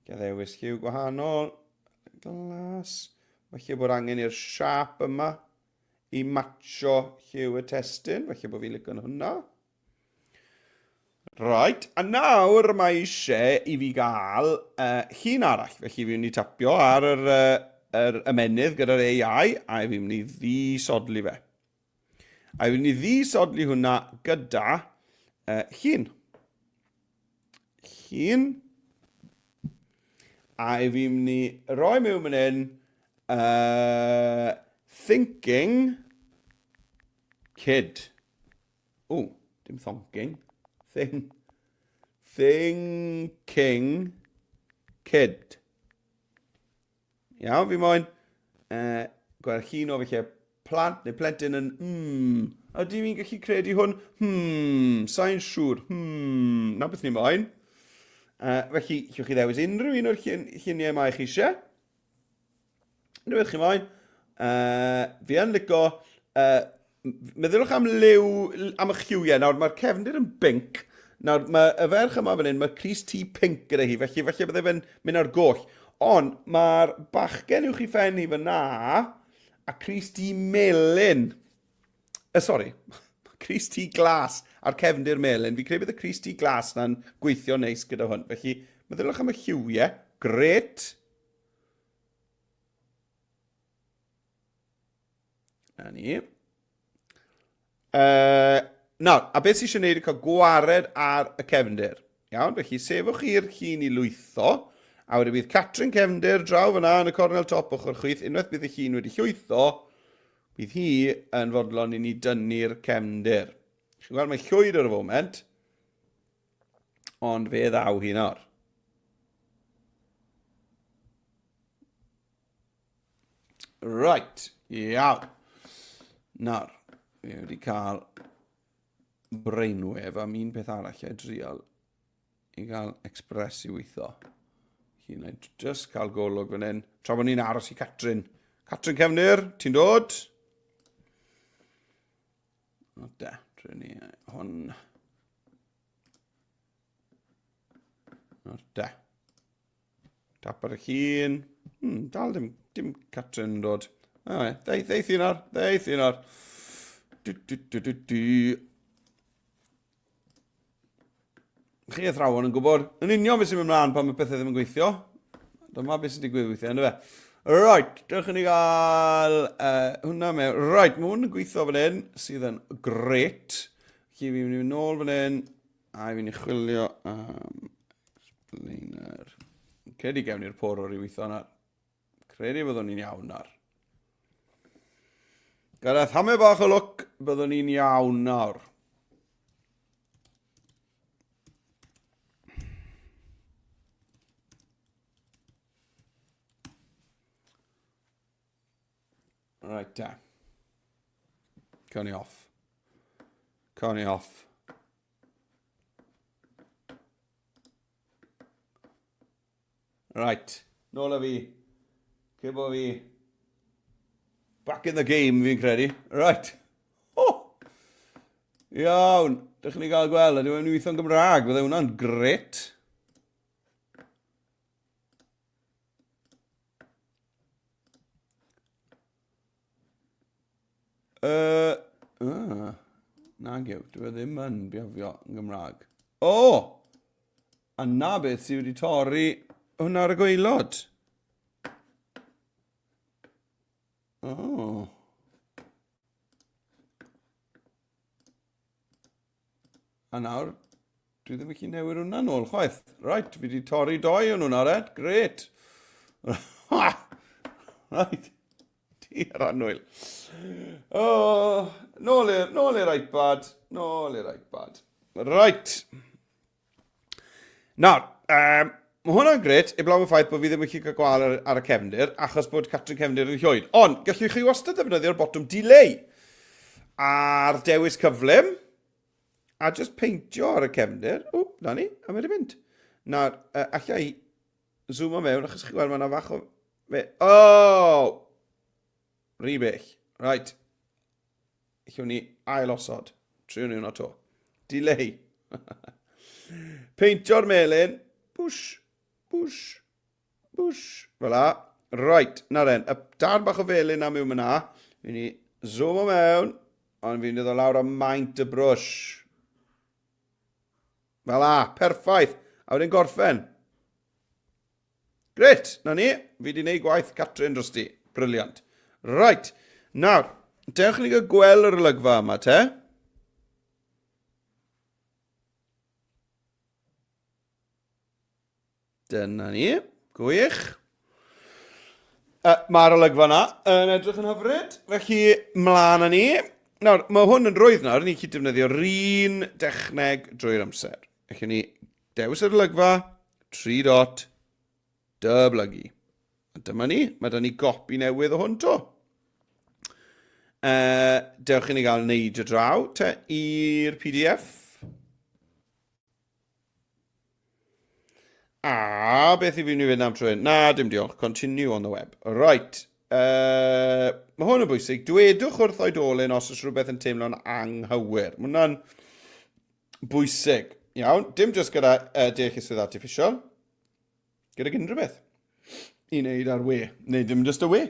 gael ddewis lliw gwahanol. Glas. Falle bod angen i'r siap yma i matcho lliw y testun, falle bod fi'n licio'n hwnna. Right, a nawr mae eisiau i fi gael llun arall. Felly fi'n mynd i tapio ar yr, yr ymenydd gyda'r AI a fi'n mynd i ddisodli fe. A fi'n mynd i ddisodli hwnna gyda llun. Llun. A fi'n mynd i roi mewn fan hyn thinking kid. O, dim thonking. Thing. Thinking kid. Iawn, fi moyn gweld llun o felly plant neu plentyn yn ydw i'n gallu credu hwn? Hmm, sa'n siŵr. Hmm, na beth ni moyn. Felly, llwch chi ddewis unrhyw un o'r llun, lluniau mae chi eisiau. Unrhyw beth chi moyn. Fi yn lico... Meddyliwch am liw, am y lliwiau. Nawr, mae'r cefndir yn binc. Nawr, mae y ferch yma fan hyn, mae crys T pink gyda hi, felly falle bydde fe'n mynd ar goll. Ond mae'r bachgen uwch i phen i fyna, a crys T melyn. Sori, crys T glas a'r cefndir melyn. Fi'n credu bydd y crys T glas na'n gweithio neis gyda hwn. Felly, meddyliwch am y lliwiau. Gret. Na ni. Nawr, a beth sy'n eisiau gwneud yw cael gwared ar y cefndir. Iawn, felly sefwch chi'r llun i lwytho, a wedyn bydd Catrin cefndir draw fyna yn y cornel top ochr chwith, unwaith bydd y llun wedi llwytho, bydd hi yn fodlon i ni dynnu'r cefndir. Chi'n gweld, mae llwyd ar y foment, ond fe ddaw hi nawr. Right, iawn. Nawr, fi wedi cael brainwave am un peth arall e drial i gael Express i weithio. Felly, na i just cael golwg fan hyn. Tra bod ni'n aros i Catrin. Catrin Cefnir, ti'n dod? O de, drwy ni hwn. O de. Tap ar y llun. Dal dim, dim Catrin yn dod. O, e, ddeith, ddeith un ar, ddeith un ar. Du, du, du, du, du. Chi athrawon yn gwybod yn union beth sy'n mynd mlaen pan mae pethau ddim yn gweithio. Dyma beth sy'n digwydd weithiau, ynddo fe? Right, dewch i ni gael hwnna mewn. Right, mae hwn yn gweithio fan hyn, sydd yn gret. Felly fi'n mynd i fynd nôl fan hyn, a fi'n mynd i chwilio am explainer. Credu gewn ni'r porwr i weithio nawr. Credu fyddwn ni'n iawn nawr. Gyda thamed bach o lwc, byddwn ni'n iawn nawr. Right, da. Cawn ni off. Cawn ni off. Right, nôl â fi. Cybo fi. Back in the game, fi'n credu. Right. Oh! Iawn. Dych chi'n gael gweld, ydy o'n weithio'n Gymraeg. Bydde hwnna'n gret. Nag yw, dwi e ddim yn biafio yn Gymraeg. O! Oh! A na beth sydd wedi torri hwnna ar y gwaelod. Oh. A nawr, dwi ddim yn gallu newid hwnna nôl chwaith. Right, fi wedi torri doi o'n hwnna, red. Gret. Right. Diar annwyl. Oh, nôl i'r nôl i'r iPad. Nôl i'r iPad. Right. Nawr, um, mae hwnna'n gret, eblaw y ffaith bod fi ddim yn gallu cael gwael ar, ar y cefndir, achos bod Catrin Cefndir yn llwyd. Ond, gallwch chi wastad ddefnyddio'r botwm delay a'r dewis cyflym, a just peintio ar y cefndir. O, na ni, a mae wedi mynd. Nawr, uh, allai i zoom o mewn, achos chi'n gweld mae yna fach o... O! Oh! Rhy bell. Right. Allwn ni ail osod. Triwn ni hwnna to. Delay. Peintio'r melyn. Bwsh, bwsh, bwsh. Fel la. Right, na ren. Y darn bach o felyn am yw myna. Fi'n ni zoom o mewn, ond fi'n dod o lawr am maint y brwsh. Fel la, perffaith. A wedyn gorffen. Gret, na ni, fi wedi gwneud gwaith Catrin dros ti. Brilliant. Right, nawr, dewch ni gael gweld yr olygfa yma te. Dyna ni, gwych. Uh, Mae'r olygfa yna yn edrych yn hyfryd, felly mlaen â ni. Nawr, mae hwn yn rwydd nawr, ni'n gallu defnyddio'r un dechneg drwy'r amser. Felly ni dewis yr olygfa, 3 dot, dyblygu. A dyma ni, mae da ni gopi newydd o hwn to. Uh, dewch i ni gael neidio draw te i'r PDF. A beth i fi mynd i fynd am trwy hyn? Na, dim diolch. Continue on the web. Right. Uh, mae hwn yn bwysig. Dwedwch wrth oedolyn os oes rhywbeth yn teimlo'n anghywir. Mae hwnna'n bwysig. Iawn, dim jyst gyda uh, deallusrwydd artiffisial, gydag unrhyw beth i wneud ar we, neu dim jyst y we.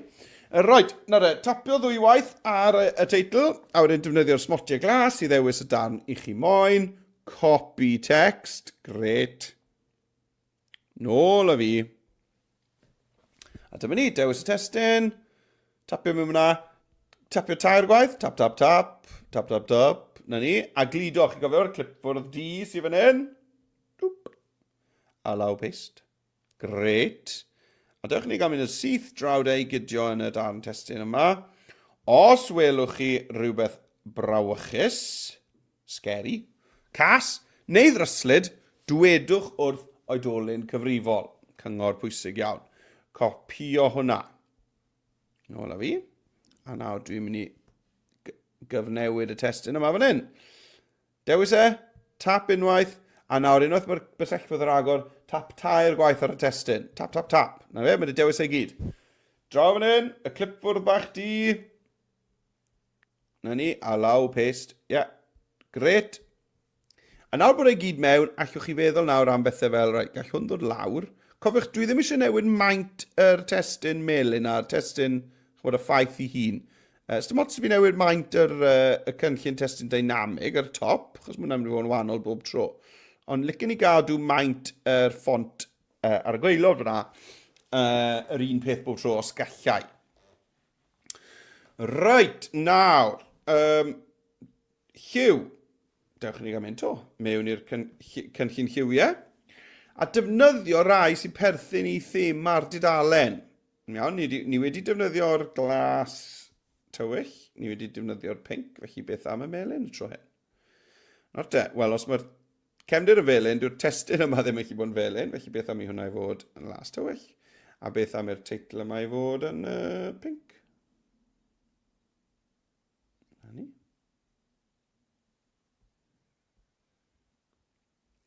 Right, na re, tapio ddwy waith ar y, y teitl, a wedyn defnyddio'r smotiau glas i ddewis y darn i chi moyn. Copy text, gret. Nôl â fi. A dyma ni, dewis y testun, tapio mewn fyna, tapio tair gwaith, tap, tap, tap, tap, tap, tap, na ni, a gludo, chi'n gofio'r clipfwrdd D sydd fan hyn, Dwp. A law paste. Gret. A dewch ni gael mynd yn syth draw de i gydio yn y darn testun yma. Os welwch chi rhywbeth brawychus, scary, cas neu ddryslyd, dwedwch wrth oedolyn cyfrifol. Cyngor pwysig iawn. Copio hwnna. Nôl â fi. A nawr dwi'n mynd i gyfnewid y testun yma fan hyn. Dewis e, tap unwaith, a nawr unwaith mae'r bysellfwrdd ar agor, tap tair gwaith ar y testun. Tap, tap, tap. Na fe, mae wedi dewis e gyd. Draw fan hyn, y clipfwrdd bach di. Na ni, allow paste. Ie, yeah. Gret. A nawr bod e gyd mewn, allwch chi feddwl nawr am bethau fel, right, gall hwn ddod lawr. Cofiwch, dwi ddim eisiau newid maint yr testun melyn a'r testun, chymod, y ffaith i hun. Uh, Sdim ots i fi newid maint yr, uh, y cynllun testun dynamig ar y top, chos mae'n mynd i fod yn wahanol bob tro. Ond licen i gadw maint yr ffont uh, ar y gwaelod fyna, uh, yr un peth bob tro os gallai. Reit, nawr, um, lliw. Dewch i ni gael mynd to, mewn i'r cynllun lliwiau. A defnyddio rai sy'n perthyn i thema'r dudalen. Iawn, ni, ni wedi defnyddio'r glas tywyll, ni wedi defnyddio'r pink, felly beth am y melyn y tro hyn? Nawr te, wel, os mae'r cefndir yn felyn, dyw'r testun yma ddim yn gallu bod yn felyn, felly beth am i hwnna i fod yn las tywyll? A beth am i'r teitl yma i fod yn uh, pink? Na ni.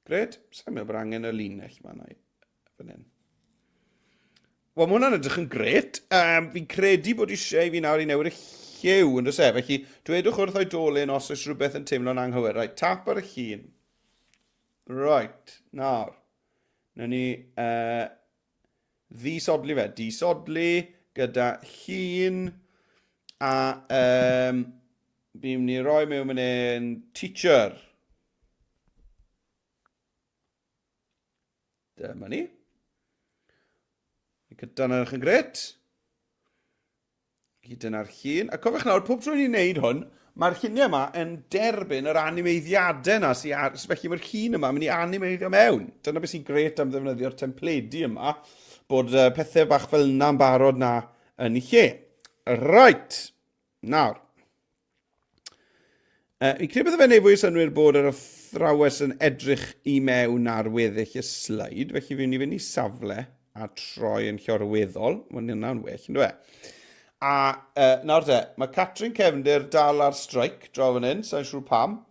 Gret, sa'n meddwl bod angen y linell yma na fan hyn. Wel, mae hwnna'n edrych yn gret. Um, fi'n credu bod eisiau i fi nawr i newid y lliw, yn does e? Felly, dwedwch wrth oedolyn os oes rhywbeth yn teimlo'n anghywir. Right, tap ar y llun. Right, nawr. Nawn ni uh, ddisodli fe. Disodli gyda llun a um, fi'n mynd i roi mewn fan hyn teacher. Dyma ni. Gyda'n edrych yn gret. Felly dyna'r llun. A cofiwch nawr, pob tro ni'n neud hwn, mae'r lluniau yma yn derbyn yr animeiddiadau yna sy'n ar... Felly mae'r llun yma yn mynd i animeiddio mewn. Dyna beth sy'n gret am ddefnyddio'r templedi yma, bod uh, pethau bach fel yna'n barod na yn ei lle. Right, nawr. Uh, fi'n credu bydde fe'n neud fwy o synnwyr bod yr athrawes yn edrych i mewn ar weddill y sleid, felly fi'n mynd i fynd i safle a troi yn llorweddol. Mae'n hynna'n well, yn dweud. A uh, nawr te, mae Catrin Cefndir dal ar strike draw fan hyn, sa'n siŵr pam.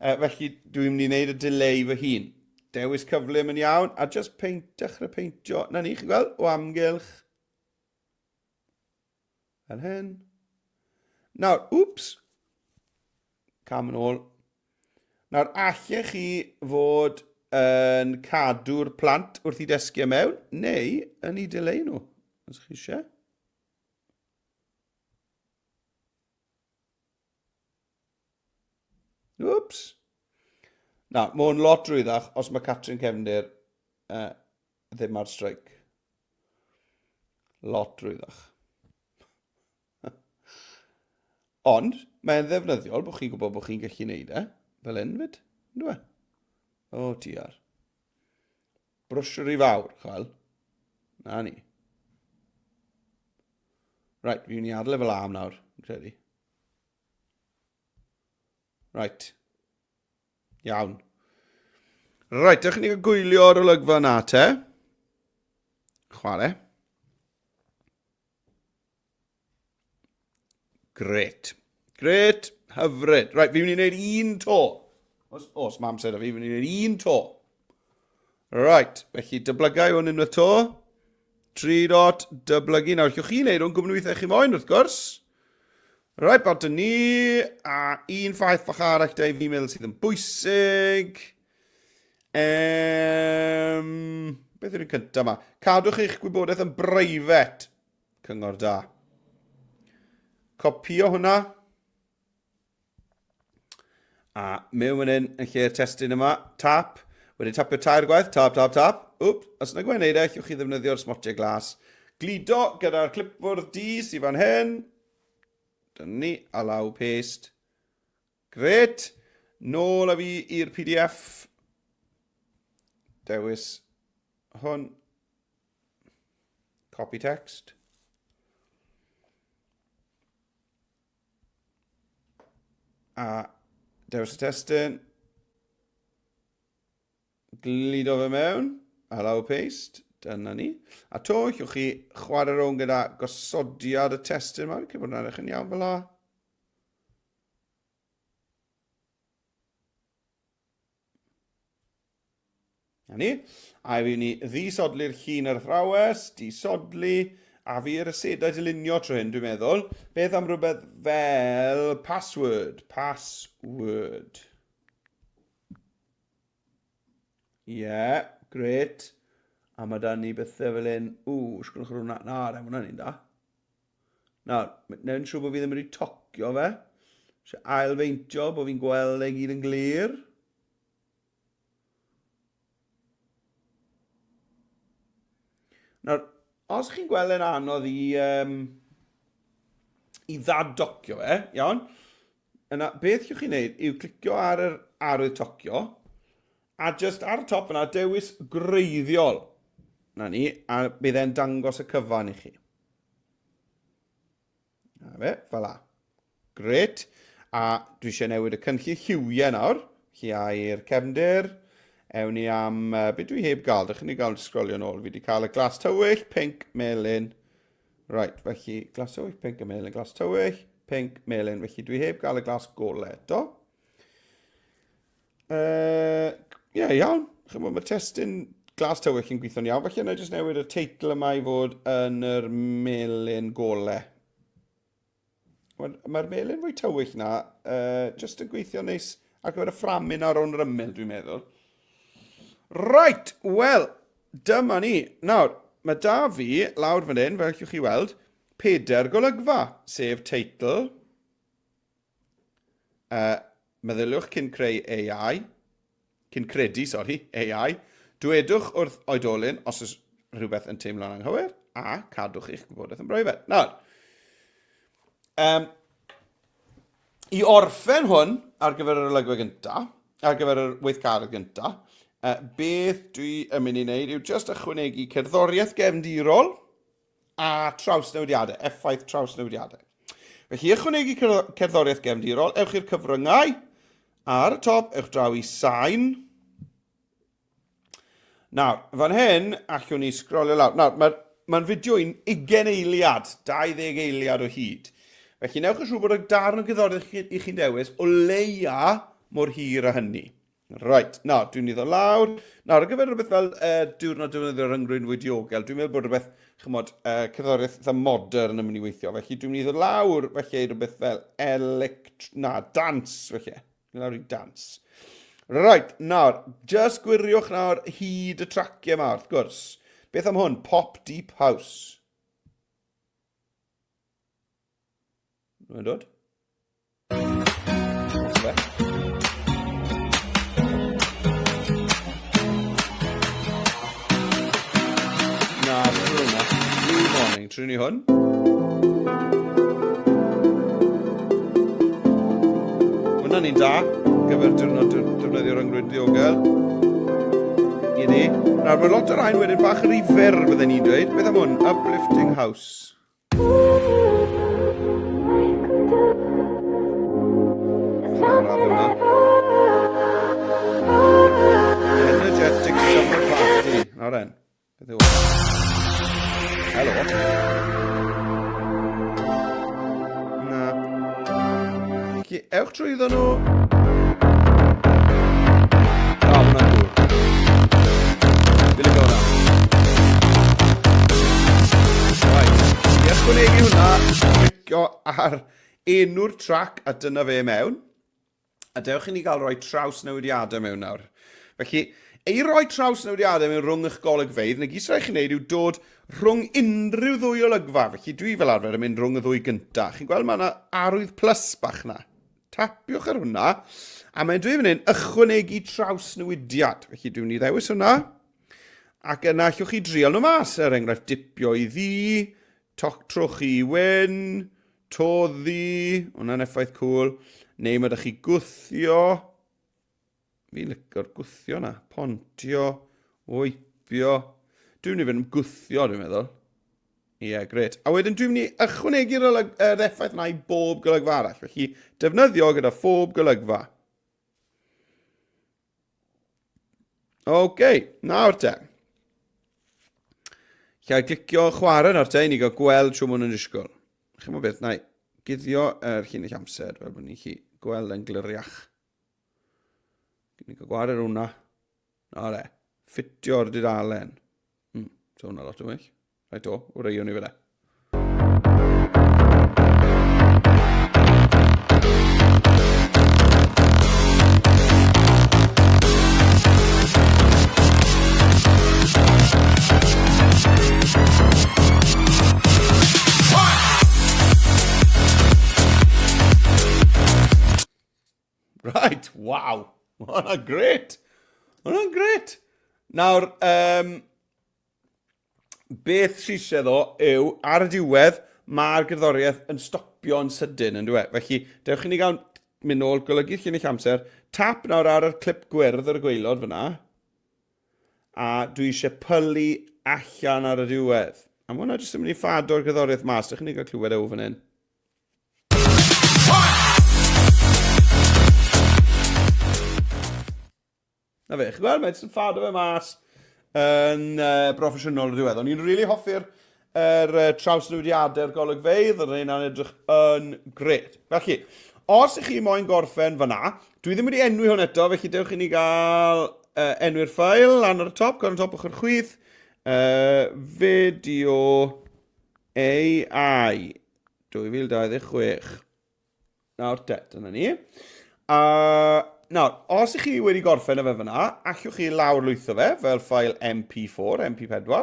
Uh, felly dwi'n mynd i wneud y delay fy hun. Dewis cyflym yn iawn, a just paint, dechrau peintio. Na ni, chi'n gweld, o amgylch. Fel hyn. Nawr, wps, cam yn ôl. Nawr, allech chi fod yn cadw'r plant wrth i desgiau mewn, neu yn eu dileu nhw, os chi eisiau. Wps. Na, mae hwn lot rwyddach os mae Catrin Cefndir uh, ddim ar streic. Lot rwyddach. Ond, mae'n ddefnyddiol bod chi'n gwybod bod chi'n gallu neud e, fel hyn fyd, ynddo e? O, oh, diar. Brwsio rhy fawr, chwel. Na ni. Right, fi'n mynd i adael e fel am nawr, yn credu. Right. Iawn. Right, dewch i ni gael gwylio'r olygfa na te. Chwarae. Gret. Gret. Hyfryd. Right, fi'n mynd i wneud un to. Os, os mae amser da fi, fi'n mynd i wneud un to. Right, felly dyblygai hwn unwaith to. 3 dot, dyblygu. Nawr, allwch chi wneud hwn gwmwn weithiau chi moyn, wrth gwrs. Right, bant yn ni. A un ffaith fach arall da i fi'n meddwl sydd yn bwysig. Um, beth yw'r un cyntaf yma? Cadwch eich gwybodaeth yn breifat. Cyngor da. Copio hwnna. A mewn fan hyn, yn lle'r testun yma, tap. Wedyn tapio tair gwaith, tap, tap, tap. Wp, os yna gweud neud e, allwch chi ddefnyddio'r smotiau glas. Gludo gyda'r clipfwrdd D sydd fan hyn. Dyna ni, allow paste. Gret. Nôl â fi i'r PDF. Dewis hwn. Copy text. A dewis y testun. Gludo fe mewn. Allow paste. Dyna ni. A to, allwch chi chwarae rownd gyda gosodiad y testun yma. Fi'n credu bod hwnna'n edrych yn iawn fel la. Na ni. A fi ni ddisodli'r llun yr athrawes, disodli, a fi yr asedau dylunio tro hyn, dwi'n meddwl. Beth am rhywbeth fel password? Password. Ie, yeah, gret. A mae da ni bethau fel hyn. Ww, sgwlwch ar hwnna. Na, na, hwnna'n un da. Nawr, neud yn siŵr bod fi ddim wedi tocio fe. Eisiau ailfeintio bod fi'n gweld e gyd yn glir. Nawr, os chi'n gweld e'n anodd i, um, i ddad-docio fe, iawn, yna beth yw'ch chi'n neud yw clicio ar yr arwydd tocio, a just ar y top yna dewis gwreiddiol. Na ni, a bydd e'n dangos y cyfan i chi. Na fe, fel la. Gret. A dwi eisiau newid y cynllun lliwiau nawr. Felly a i'r cefndir. Ewn ni am, uh, beth dwi heb gael? Dych chi'n ni gael sgrolio nôl. Fi wedi cael y glas tywyll, pink, melyn. Right, felly glas tywyll, pink a melyn, glas tywyll, pink, melyn. Felly dwi heb gael y glas golau eto. Ie, uh, yeah, iawn. Chymod, mae testun glas tywyll yn gweithio'n iawn. Felly yna jyst newid y teitl yma i fod yn yr melyn gole. Mae'r mae melyn fwy tywyll na, uh, jyst yn gweithio neis ar gyfer y fframyn ar o'n ymyl, dwi'n meddwl. Right, wel, dyma ni. Nawr, mae da fi, lawr fan hyn, fel allwch chi weld, pedair golygfa, sef teitl, Uh, meddyliwch cyn creu AI, cyn credu, sori, AI, dwedwch wrth oedolyn os oes rhywbeth yn teimlo'n anghywir, a cadwch eich gwybodaeth yn breifat. Nawr, um, i orffen hwn ar gyfer yr olygfa gyntaf, ar gyfer yr weithgaredd gyntaf, uh, beth dwi yn mynd i wneud yw just ychwanegu cerddoriaeth gefndirol, a trawsnewidiadau, effaith trawsnewidiadau. Felly, ychwanegu cerddoriaeth gefndirol, ewch i'r cyfryngau, ar y top, ewch draw i sain. Nawr, fan hyn, allwn ni sgrolio lawr. Nawr, mae'n mae fideo i'n 20 eiliad, 20 eiliad o hyd. Felly, newch yn siŵr bod y darn o gerddoriaeth i chi'n dewis o leia mor hir â hynny. Right, nawr, dwi'n iddo lawr. Nawr, ar gyfer rhywbeth fel uh, diwrnod defnyddio rhyngrwyd fwy diogel, dwi'n meddwl bod rhywbeth, chymod, uh, cerddoriaeth eitha modern yn mynd i weithio. Felly dwi'n mynd i ddod lawr, felly, rhywbeth fel elect... Na, dance, felly. Lawr i dance. Right, nawr, just gwiriwch nawr hyd y traciau yma, wrth gwrs. Beth am hwn? Pop Deep House. Mae'n dod? Na, trwy hwnna. Blue Morning, trwy ni hwn. Hwna'n ni'n da, gyfer diwrnod defnyddio rhyngrwyd ddiogel. I ni. Nawr, mae lot o'r rhain wedyn bach yn rhy fyr, bydden ni'n dweud. Beth am hwn? Uplifting House. Energetic summer party. Nawr then. Beth yw Helo. Na. Felly, ewch trwyddo nhw. O, oh, hwnna'n cool. Fi'n licio hwnna. Right. I ychwanegu hwnna, clicio ar enw'r trac a dyna fe mewn. A dewch i ni gael rhoi trawsnewidiadau mewn nawr. Felly, ei roi trawsnewidiadau mewn rhwng eich golygfeydd, na gyd sy'n rhaid chi wneud yw dod rhwng unrhyw ddwy olygfa. Felly dwi fel arfer yn mynd rhwng y ddwy gyntaf. Chi'n gweld mae yna arwydd plus bach na. Tapiwch ar hwnna, a mae'n dweud fan hyn, ychwanegu trawsnewidiad. Felly dwi'n mynd i ddewis hwnna, ac yna allwch chi drial nhw mas, er enghraifft dipio i ddi, toc trwch i wyn, toddi, hwnna'n effaith cool, neu mae ydych chi gwthio, fi'n licio'r gwthio na, pontio, weipio, dwi'n mynd i fynd am gwthio dwi'n meddwl. Ie, yeah, gret. A wedyn dwi'n mynd i ychwanegu'r yr effaith yna i bob golygfa arall. Felly, defnyddio gyda phob golygfa. Oce, okay, nawr te. Lle glicio chwarae nawr te, i ni gael gweld trwy mwyn yn disgwyl. Chi'n beth, na i guddio yr llinell amser fel bod ni'n chi gweld yn gliriach. Ni'n cael gwared hwnna. Na le, ffitio'r dudalen. So hwnna lot o well. Rhaid o, wreion ni fel e. Right, waw. Mae hwnna'n gret. Mae hwnna'n gret. Nawr, um, beth sy'n eisiau ddo yw, ar y diwedd, mae'r gerddoriaeth yn stopio'n sydyn, yn dweud. Felly, dewch i ni gael mynd nôl, golygu llinell amser, tap nawr ar y clip gwyrdd ar y gweilod fyna, a dwi eisiau pylu allan ar y diwedd. A mae hwnna jyst yn mynd i ffado'r gerddoriaeth mas. Dewch i ni gael clywed e o fan hyn. Na fe, chi'n gweld, mae jyst yn ffado fe mas yn uh, broffesiynol o'r diwedd. O'n i'n rili really hoffi'r er, uh, trawsnewidiadau'r golygfeydd, oedd hynna'n edrych yn gret. Felly, os ych chi moyn gorffen fyna, dwi ddim wedi enwi hwn eto, felly dewch i ni gael uh, enwi'r ffael lan ar y top, gan y top ochr chwith, uh, fideo AI 2026. Nawr te, dyna ni. Uh, nawr, os ych chi wedi gorffen y fe fyna, allwch chi lawrlwytho fe fel ffael MP4, MP4,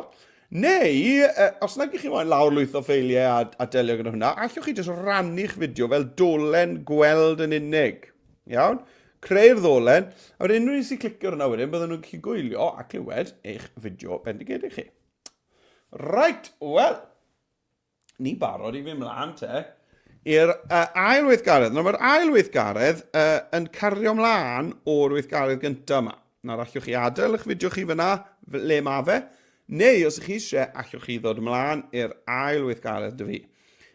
neu, uh, os nag ych chi moyn lawrlwytho ffeiliau a, a delio gyda hwnna, allwch chi jyst rannu'ch fideo fel dolen gweld yn unig. Iawn? Creu'r ddolen, a wedyn unrhyw un sy'n clicio hwnna wedyn, bydden nhw'n gallu gwylio a clywed eich fideo bendigedig chi. Right, wel, ni barod i fynd mlaen te i'r uh, ail weithgaredd. Nawr mae'r ail weithgaredd uh, yn cario mlaen o'r weithgaredd gyntaf yma. Nawr allwch chi adael eich fideo chi fyna le mae fe, neu os ych chi eisiau, allwch chi ddod ymlaen i'r ail weithgaredd dy fi.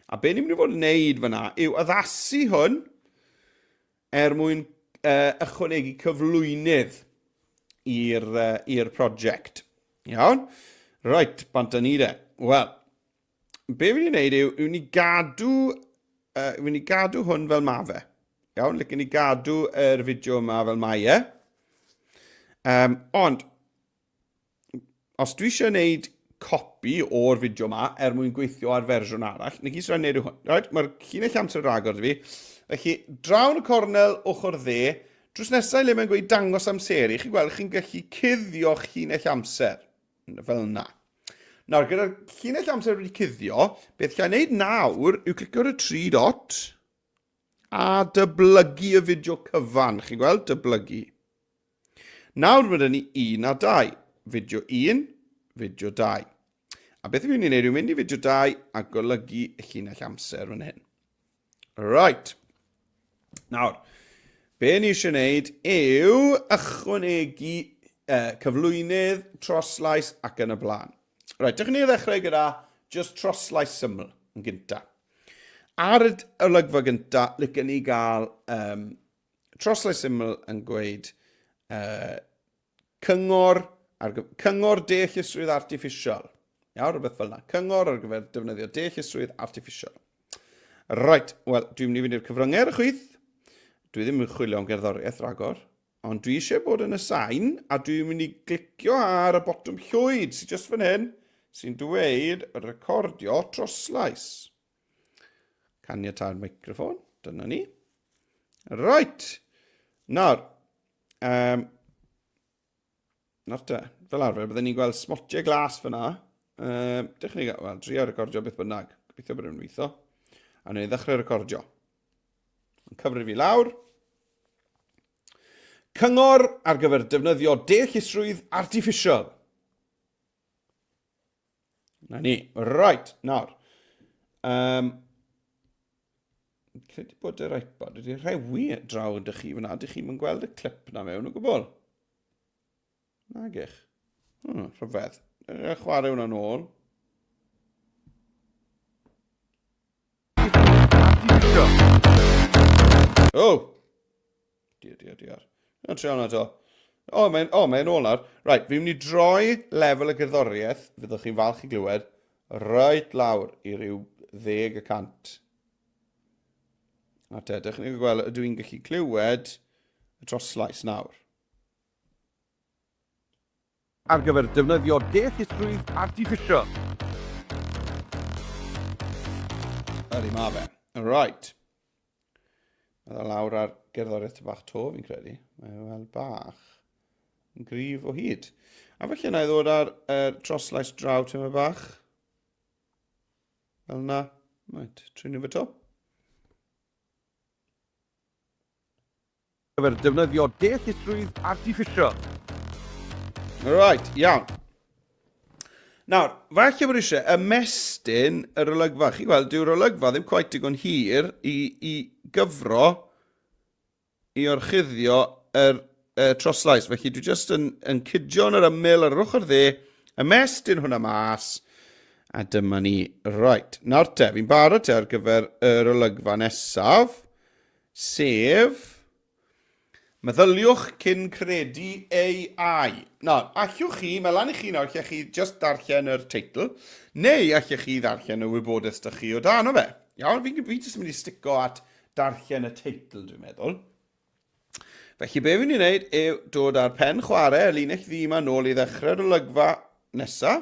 A be ni'n mynd i fod yn neud fyna yw addasu hwn er mwyn uh, ychwanegu cyflwynydd i'r uh, prosiect. Iawn? Right, bant â ni de. Wel, be fi'n ei wneud yw, yw ni gadw, uh, fi'n ni gadw hwn fel ma fe. Iawn, licen ni gadw yr fideo yma fel mae e. Um, ond, os dwi eisiau gwneud copi o'r fideo yma er mwyn gweithio ar fersiwn arall, na gyd sy'n rhaid wneud yw hwn. Right? Mae'r llinell amser ragor dy fi. Felly, draw yn y cornel ochr dde, drws nesau le mae'n gweud dangos amseru, chi'n gweld chi'n gallu cuddio'ch llinell amser. Fel yna. Nawr, gyda'r llinell amser wedi cuddio, beth chi'n gwneud nawr yw clicio ar y tri dot a dyblygu y fideo cyfan. Chi'n gweld? Dyblygu. Nawr mae dyn ni 1 a 2. Fideo 1, fideo 2. A beth fi'n mynd i wneud yw mynd i fideo 2 a golygu y llinell amser fan hyn. Right. Nawr, be ni eisiau gwneud yw ychwanegu cyflwynydd, troslais ac yn y blaen. Right, dych ni ddechrau gyda just troslais syml yn gynta. Ar y olygfa gynta, licen ni gael um, troslais syml yn gweud cyngor, ar, cyngor deallusrwydd artiffisial. Iawn, rhywbeth fel yna. Cyngor ar gyfer defnyddio deallusrwydd artiffisial. Right, wel, dwi'n mynd i fynd i'r cyfryngau ar y chwith. Dwi ddim yn chwilio am gerddoriaeth ragor, ond dwi eisiau bod yn y sain, a dwi'n mynd i glicio ar y botwm llwyd sy'n just fan hyn, sy'n dweud recordio troslais. Caniatau'r microffon, dyna ni. Right, nawr, um, nawr te, fel arfer, byddwn ni'n gweld smotiau glas fyna. Um, dych ni, wel, drio recordio beth bynnag. Gobeithio bod nhw'n weithio. A wnawn ni ddechrau recordio. Yn cyfrif i lawr. Cyngor ar gyfer defnyddio deallusrwydd artiffisial. Na ni. Right, nawr. Um, credu bod yr iPad wedi rhewi draw ydych chi fyna. Dych chi'n gweld y clip na mewn o gwbl. Nagych. Hmm, rhyfedd. Chwarae hwnna nôl. Oh! Diar, diar, diar. Yn trio hwnna to. O, oh, mae'n oh, mae ôl nawr. Right, fi'n mynd i droi lefel y gerddoriaeth, fyddwch chi'n falch i glywed, reit lawr i ryw 10%. A te, dych chi'n gweld, ydw i'n gallu clywed y troslais nawr. Ar gyfer defnyddio deallusrwydd artiffisial. Ydy, ma fe. Right. Mae lawr ar gerddoriaeth bach to, fi'n credu. Mae e fel bach yn gryf o hyd. A felly na i ddod ar er, troslais draw tyma bach. Fel na. Right, trin nhw fe to. Gyfer defnyddio deallusrwydd artiffisial. Right, iawn. Nawr, falle bod eisiau ymestyn yr olygfa. Chi'n gweld, dyw'r olygfa ddim quite digon hir i, i gyfro, i orchuddio yr troslais. Felly dwi jyst yn, yn cydio yn yr ymyl ar yr ochr dde, ymestyn hwnna mas, a dyma ni. Right, nawr te, fi'n barod te ar gyfer yr olygfa nesaf. Sef, meddyliwch cyn credu AI. Nawr, allwch chi, mae lan i chi nawr, lle chi just darllen yr teitl, neu allwch chi ddarllen y wybodaeth dych chi o dan o fe. Iawn, fi, fi jyst yn mynd i stico at darllen y teitl, dwi'n meddwl. Felly be fi'n mynd i wneud yw dod â'r pen chwarae, y linell ddu yma nôl i ddechrau'r olygfa nesa.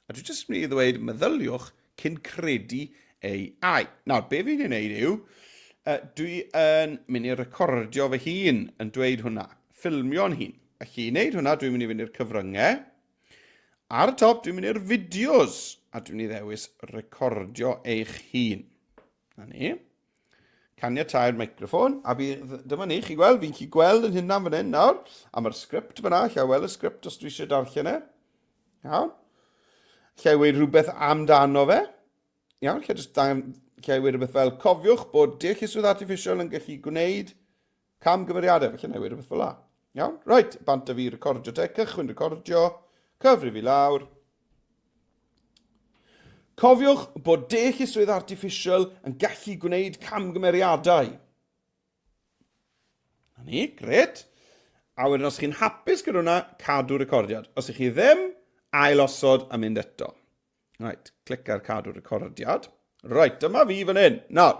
A dwi jyst yn mynd i ddweud meddyliwch cyn credu AI. Nawr, be fi'n ei wneud yw, uh, dwi yn mynd i recordio fy hun yn dweud hwnna, ffilmio'n hun. Felly, i wneud hwnna, dwi'n mynd i fynd i'r cyfryngau. Ar y top, dwi'n mynd i'r fideos, a dwi'n mynd i ddewis recordio eich hun. Na ni. Caniatau'r microffon, a fi, dyma ni, chi gweld, fi'n chi gweld yn hynna fan hyn nawr, a mae'r sgript fyna, lle weld y sgript os dwi eisiau darllen e. Iawn. Lle i weid rhywbeth amdano fe. Iawn, lle jyst lle i weid rhywbeth fel, cofiwch bod deallusrwydd artiffisial yn gallu gwneud camgymeriadau, felly na i weid rhywbeth fel la. Iawn, reit, bant a fi recordio te, cychwyn recordio, cyfrif i lawr. Cofiwch bod deallusrwydd artiffisial yn gallu gwneud camgymeriadau. Na ni, gret. A wedyn os chi'n hapus gyda hwnna, cadw recordiad. Os ych chi ddim, ail osod a mynd eto. Right, clic ar cadw recordiad. Right, dyma fi fan hyn. Nawr,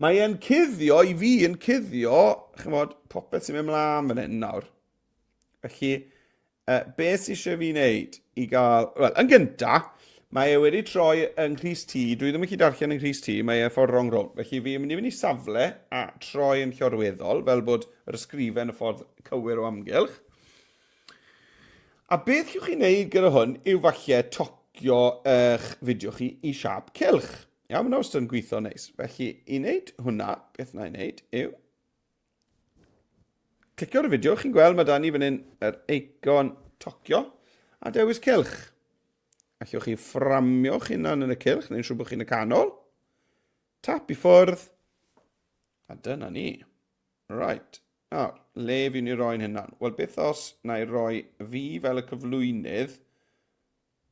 mae e'n cuddio, i fi yn cuddio, chymod, popeth sy'n mynd mlaen fan hyn nawr. Felly, uh, beth sydd eisiau fi wneud i gael... Wel, yn gynta, mae e wedi troi yng Nghrys T. Dwi ddim yn gallu darllen yng Nghrys T, mae e ffordd rong rownd. Felly fi'n mynd i fynd i safle a troi yn llorweddol, fel bod yr ysgrifen y ffordd cywir o amgylch. A beth llwch chi wneud gyda hwn yw falle tocio eich fideo chi i siap cylch. Iawn, mae'n wastad yn gweithio neis. Felly, i wneud hwnna, beth na i wneud yw clicio ar y fideo, chi'n gweld mae da ni fan hyn yr eicon tocio a dewis cylch. Allwch chi fframio'ch hunan yn y cylch, neu'n siŵr bod chi'n y canol. Tap i ffwrdd, a dyna ni. Right. Nawr, le fi'n ei roi'n hynna'n? Wel, beth os na i roi fi fel y cyflwynydd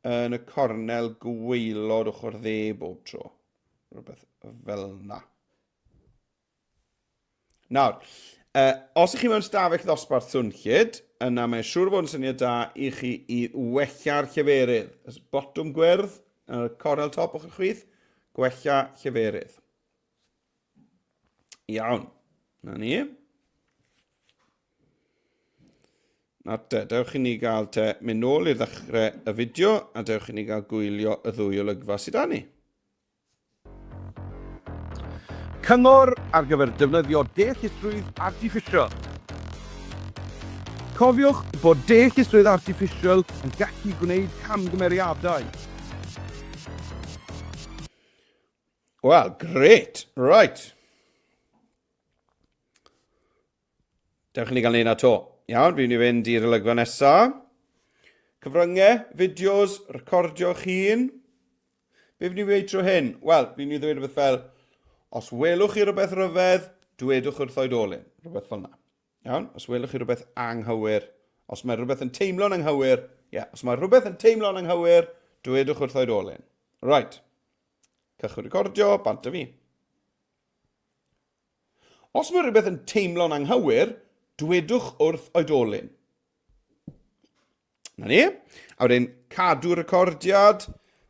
yn y cornel gwaelod ochr dde bob tro? Rhywbeth fel na. Nawr, uh, os ych chi mewn stafell ddosbarth swnllyd, yna mae'n siŵr fod yn syniad da i chi i wella'r lleferydd. Botwm gwyrdd, y cornel top ochr chwith, gwella lleferydd. Iawn. Na ni. Nawr te, dewch i ni gael te mynd nôl i'r ddechrau y fideo a dewch i ni gael gwylio y ddwy olygfa sydd â ni. Cyngor ar gyfer defnyddio deallusrwydd artiffisial. Cofiwch bod deallusrwydd artiffisial yn gallu gwneud camgymeriadau. Wel, gret. Right. Dewch i ni gael neud na to. Iawn, fi'n mynd i fynd i'r olygfa nesa. Cyfryngau, fideos, recordio'ch hun. Be fi'n mynd i weud tro hyn? Wel, fi'n mynd i ddweud rhywbeth fel, os welwch chi rhywbeth rhyfedd, dwedwch wrth oedolyn. Rhywbeth fel yna. Iawn? Os welwch chi rhywbeth anghywir, os mae rhywbeth yn teimlo'n anghywir, ie, yeah, os mae rhywbeth yn teimlo'n anghywir, dwedwch wrth oedolyn. Right. Cychwyn recordio, bant â fi. Os mae rhywbeth yn teimlo'n anghywir, dwedwch wrth oedolyn. Na ni. A wedyn cadw recordiad.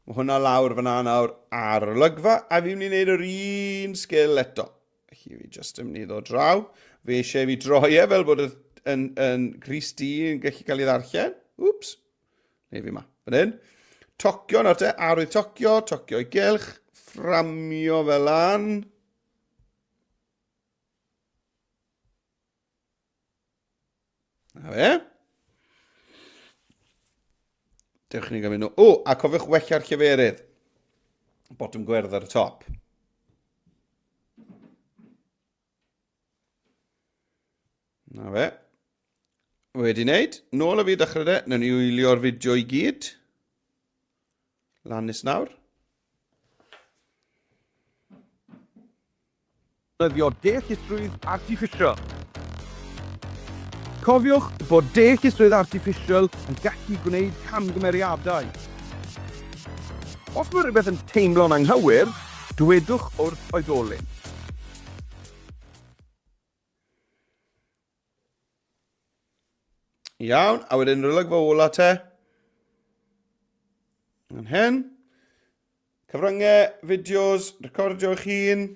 Mae hwnna lawr fyna nawr ar yr olygfa. A fi'n mynd i wneud yr un sgil eto. Felly fi jyst yn mynd i ddod draw. Fi eisiau fi droi e fel bod yn, yn, yn Gris D yn gallu cael ei ddarllen. Wps. Neu fi ma. Fan hyn. Tocio nawr te. Arwydd tocio. Tocio i gylch. Fframio fel lan. Na fe. Dewch i ni gymryd nhw. O, a cofiwch wella'r lleferydd. Botwm gwyrdd ar y top. Na fe. Wedi wneud. Nôl o fi dechrau de. Newn ni wylio'r fideo i gyd. Lan nes nawr. Defnyddio deallusrwydd artiffisial. Cofiwch bod deallusrwydd artiffisial yn gallu gwneud camgymeriadau. Os mae rhywbeth yn teimlo'n anghywir, dwedwch wrth oedolyn. Iawn, a wedyn rhywle ola te. Yn hyn. Cyfryngau, fideos, recordio eich hun.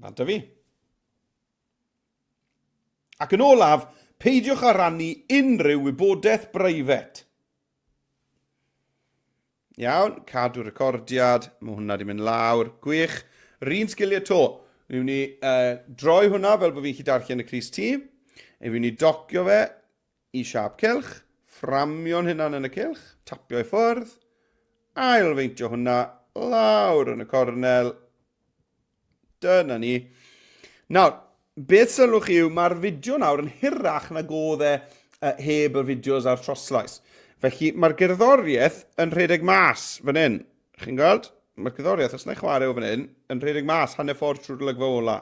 Bant â fi. Ac yn olaf, peidiwch â rannu unrhyw wybodaeth breifat. Iawn, cadw recordiad, mae hwnna wedi mynd lawr, gwych. Yr un sgiliau to, fi'n mynd i uh, droi hwnna fel bod fi'n gallu darllen y Cris T. E fi'n mynd i docio fe i siap cylch, fframio'n hynna'n yn y cylch, tapio i ffwrdd, ailfeintio hwnna lawr yn y cornel, Dyna ni. Nawr, beth sylwch chi yw, mae'r fideo nawr yn hirach nag oedd e uh, heb y fideos a'r troslais. Felly, mae'r gerddoriaeth yn rhedeg mas fan hyn. Chi'n gweld? Mae'r gerddoriaeth, os na i chwarae o fan hyn, yn rhedeg mas hanner ffordd trwy'r olygfa ola.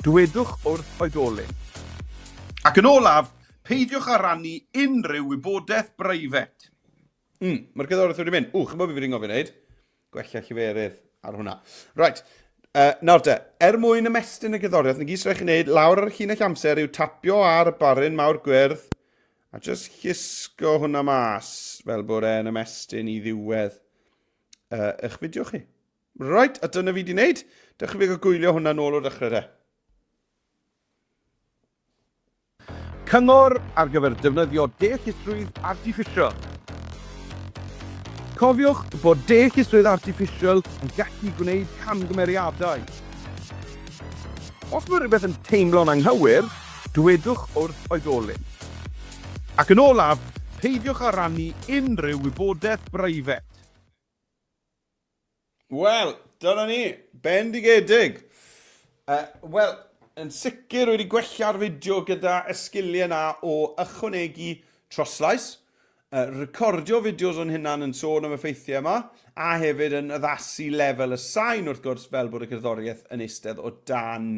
Dwedwch wrth oedolyn. Ac yn olaf, peidiwch â rannu unrhyw wybodaeth breifat. Mm, mae'r gerddoriaeth wedi mynd. Ww, chymod beth fi wedi ngofio wneud? Gwella lleferydd ar hwnna. Right, uh, nawr te, er mwyn ymestyn y gerddoriaeth, na gyd sy'n rhaid chi wneud lawr ar y llinell amser yw tapio ar y baryn mawr gwyrdd a just llusgo hwnna mas fel bod e'n ymestyn i ddiwedd uh, eich fideo chi. Right, a dyna fi di wneud. Dewch i fi gael gwylio hwnna nôl o'r dechrau de. Cyngor ar gyfer defnyddio deallusrwydd artiffisial. Cofiwch bod deallusrwydd artiffisial yn gallu gwneud camgymeriadau. Os mae rhywbeth yn teimlo'n anghywir, dwedwch wrth oedolyn. Ac yn olaf, peidiwch â rhannu unrhyw wybodaeth breifat. Wel, dyna ni. Bendigedig. Wel, yn sicr wedi gwella'r fideo gyda y sgiliau yna o ychwanegu troslais, recordio fideos o'n hunan yn sôn am y ffeithiau yma, a hefyd yn addasu lefel y sain wrth gwrs fel bod y gerddoriaeth yn eistedd o dan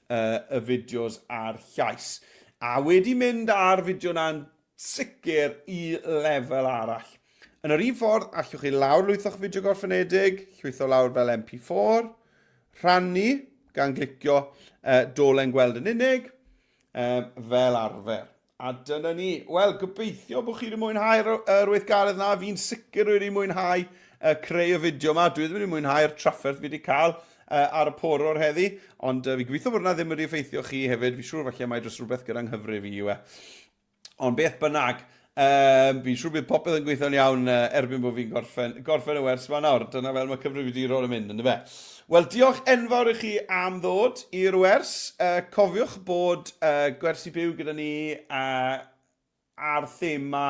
y fideos a'r llais. A wedi mynd â'r fideo yna'n sicr i lefel arall. Yn yr un ffordd, allwch chi lawrlwytho'ch fideo gorffenedig, llwytho lawr fel MP4, rhannu gan glicio dolen gweld yn unig, fel arfer. A dyna ni. Wel, gobeithio bod chi wedi mwynhau'r yr weithgaredd na. Fi'n sicr wedi mwynhau creu y fideo yma. Dwi ddim wedi mwynhau'r trafferth fi wedi cael ar y porwr heddi, ond fi gobeithio bod hwnna ddim wedi effeithio chi hefyd. Fi'n siŵr falle mai dros rhywbeth gyda nghyfrif i yw e. Ond beth bynnag, um, fi'n siŵr bydd popeth yn gweithio'n iawn erbyn bod fi'n gorffen, gorffen y wers yma nawr. Dyna fel mae cyfrifiadurol yn mynd, ynddo fe? Wel, diolch enfawr i chi am ddod i'r wers. Cofiwch bod gwersi byw gyda ni ar thema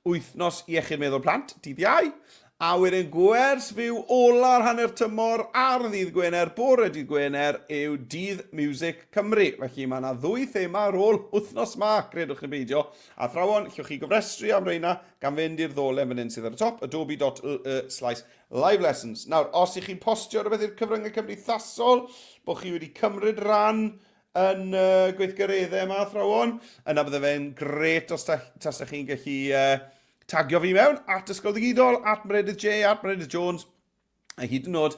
Wythnos Iechyd Meddwl Plant, dydd Iau, a wedyn gwers fyw ola'r hanner tymor ar ddydd Gwener, bore dydd Gwener, yw Dydd Music Cymru. Felly mae yna ddwy thema ar ôl wythnos ma, credwch neu beidio. Athrawon, llwch chi gofrestru am reina gan fynd i'r ddolen fan hyn sydd ar y top, adobe.ly slash live lessons. Nawr, os ych chi'n postio rhywbeth i'r cyfryngau cymdeithasol, bod chi wedi cymryd rhan yn y gweithgareddau yma, athrawon, yna bydde fe'n gret os tasech chi'n gallu tagio fi mewn, at Ysgol Ddigidol, at Meredydd J, at Meredydd Jones, a hyd yn oed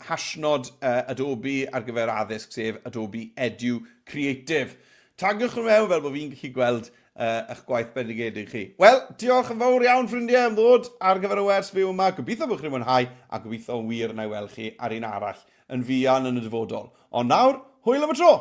hashnod Adobe ar gyfer addysg, sef Adobe Edu Creative. Tagiwch nhw mewn fel bod fi'n gallu gweld eich gwaith bendigedig chi. Wel, diolch yn fawr iawn ffrindiau am ddod ar gyfer y wers fyw yma. Gobeithio bod chi'n mwynhau a gobeithio yn wir na i weld chi ar un arall yn fuan yn y dyfodol. Ond nawr, hwyl am y tro!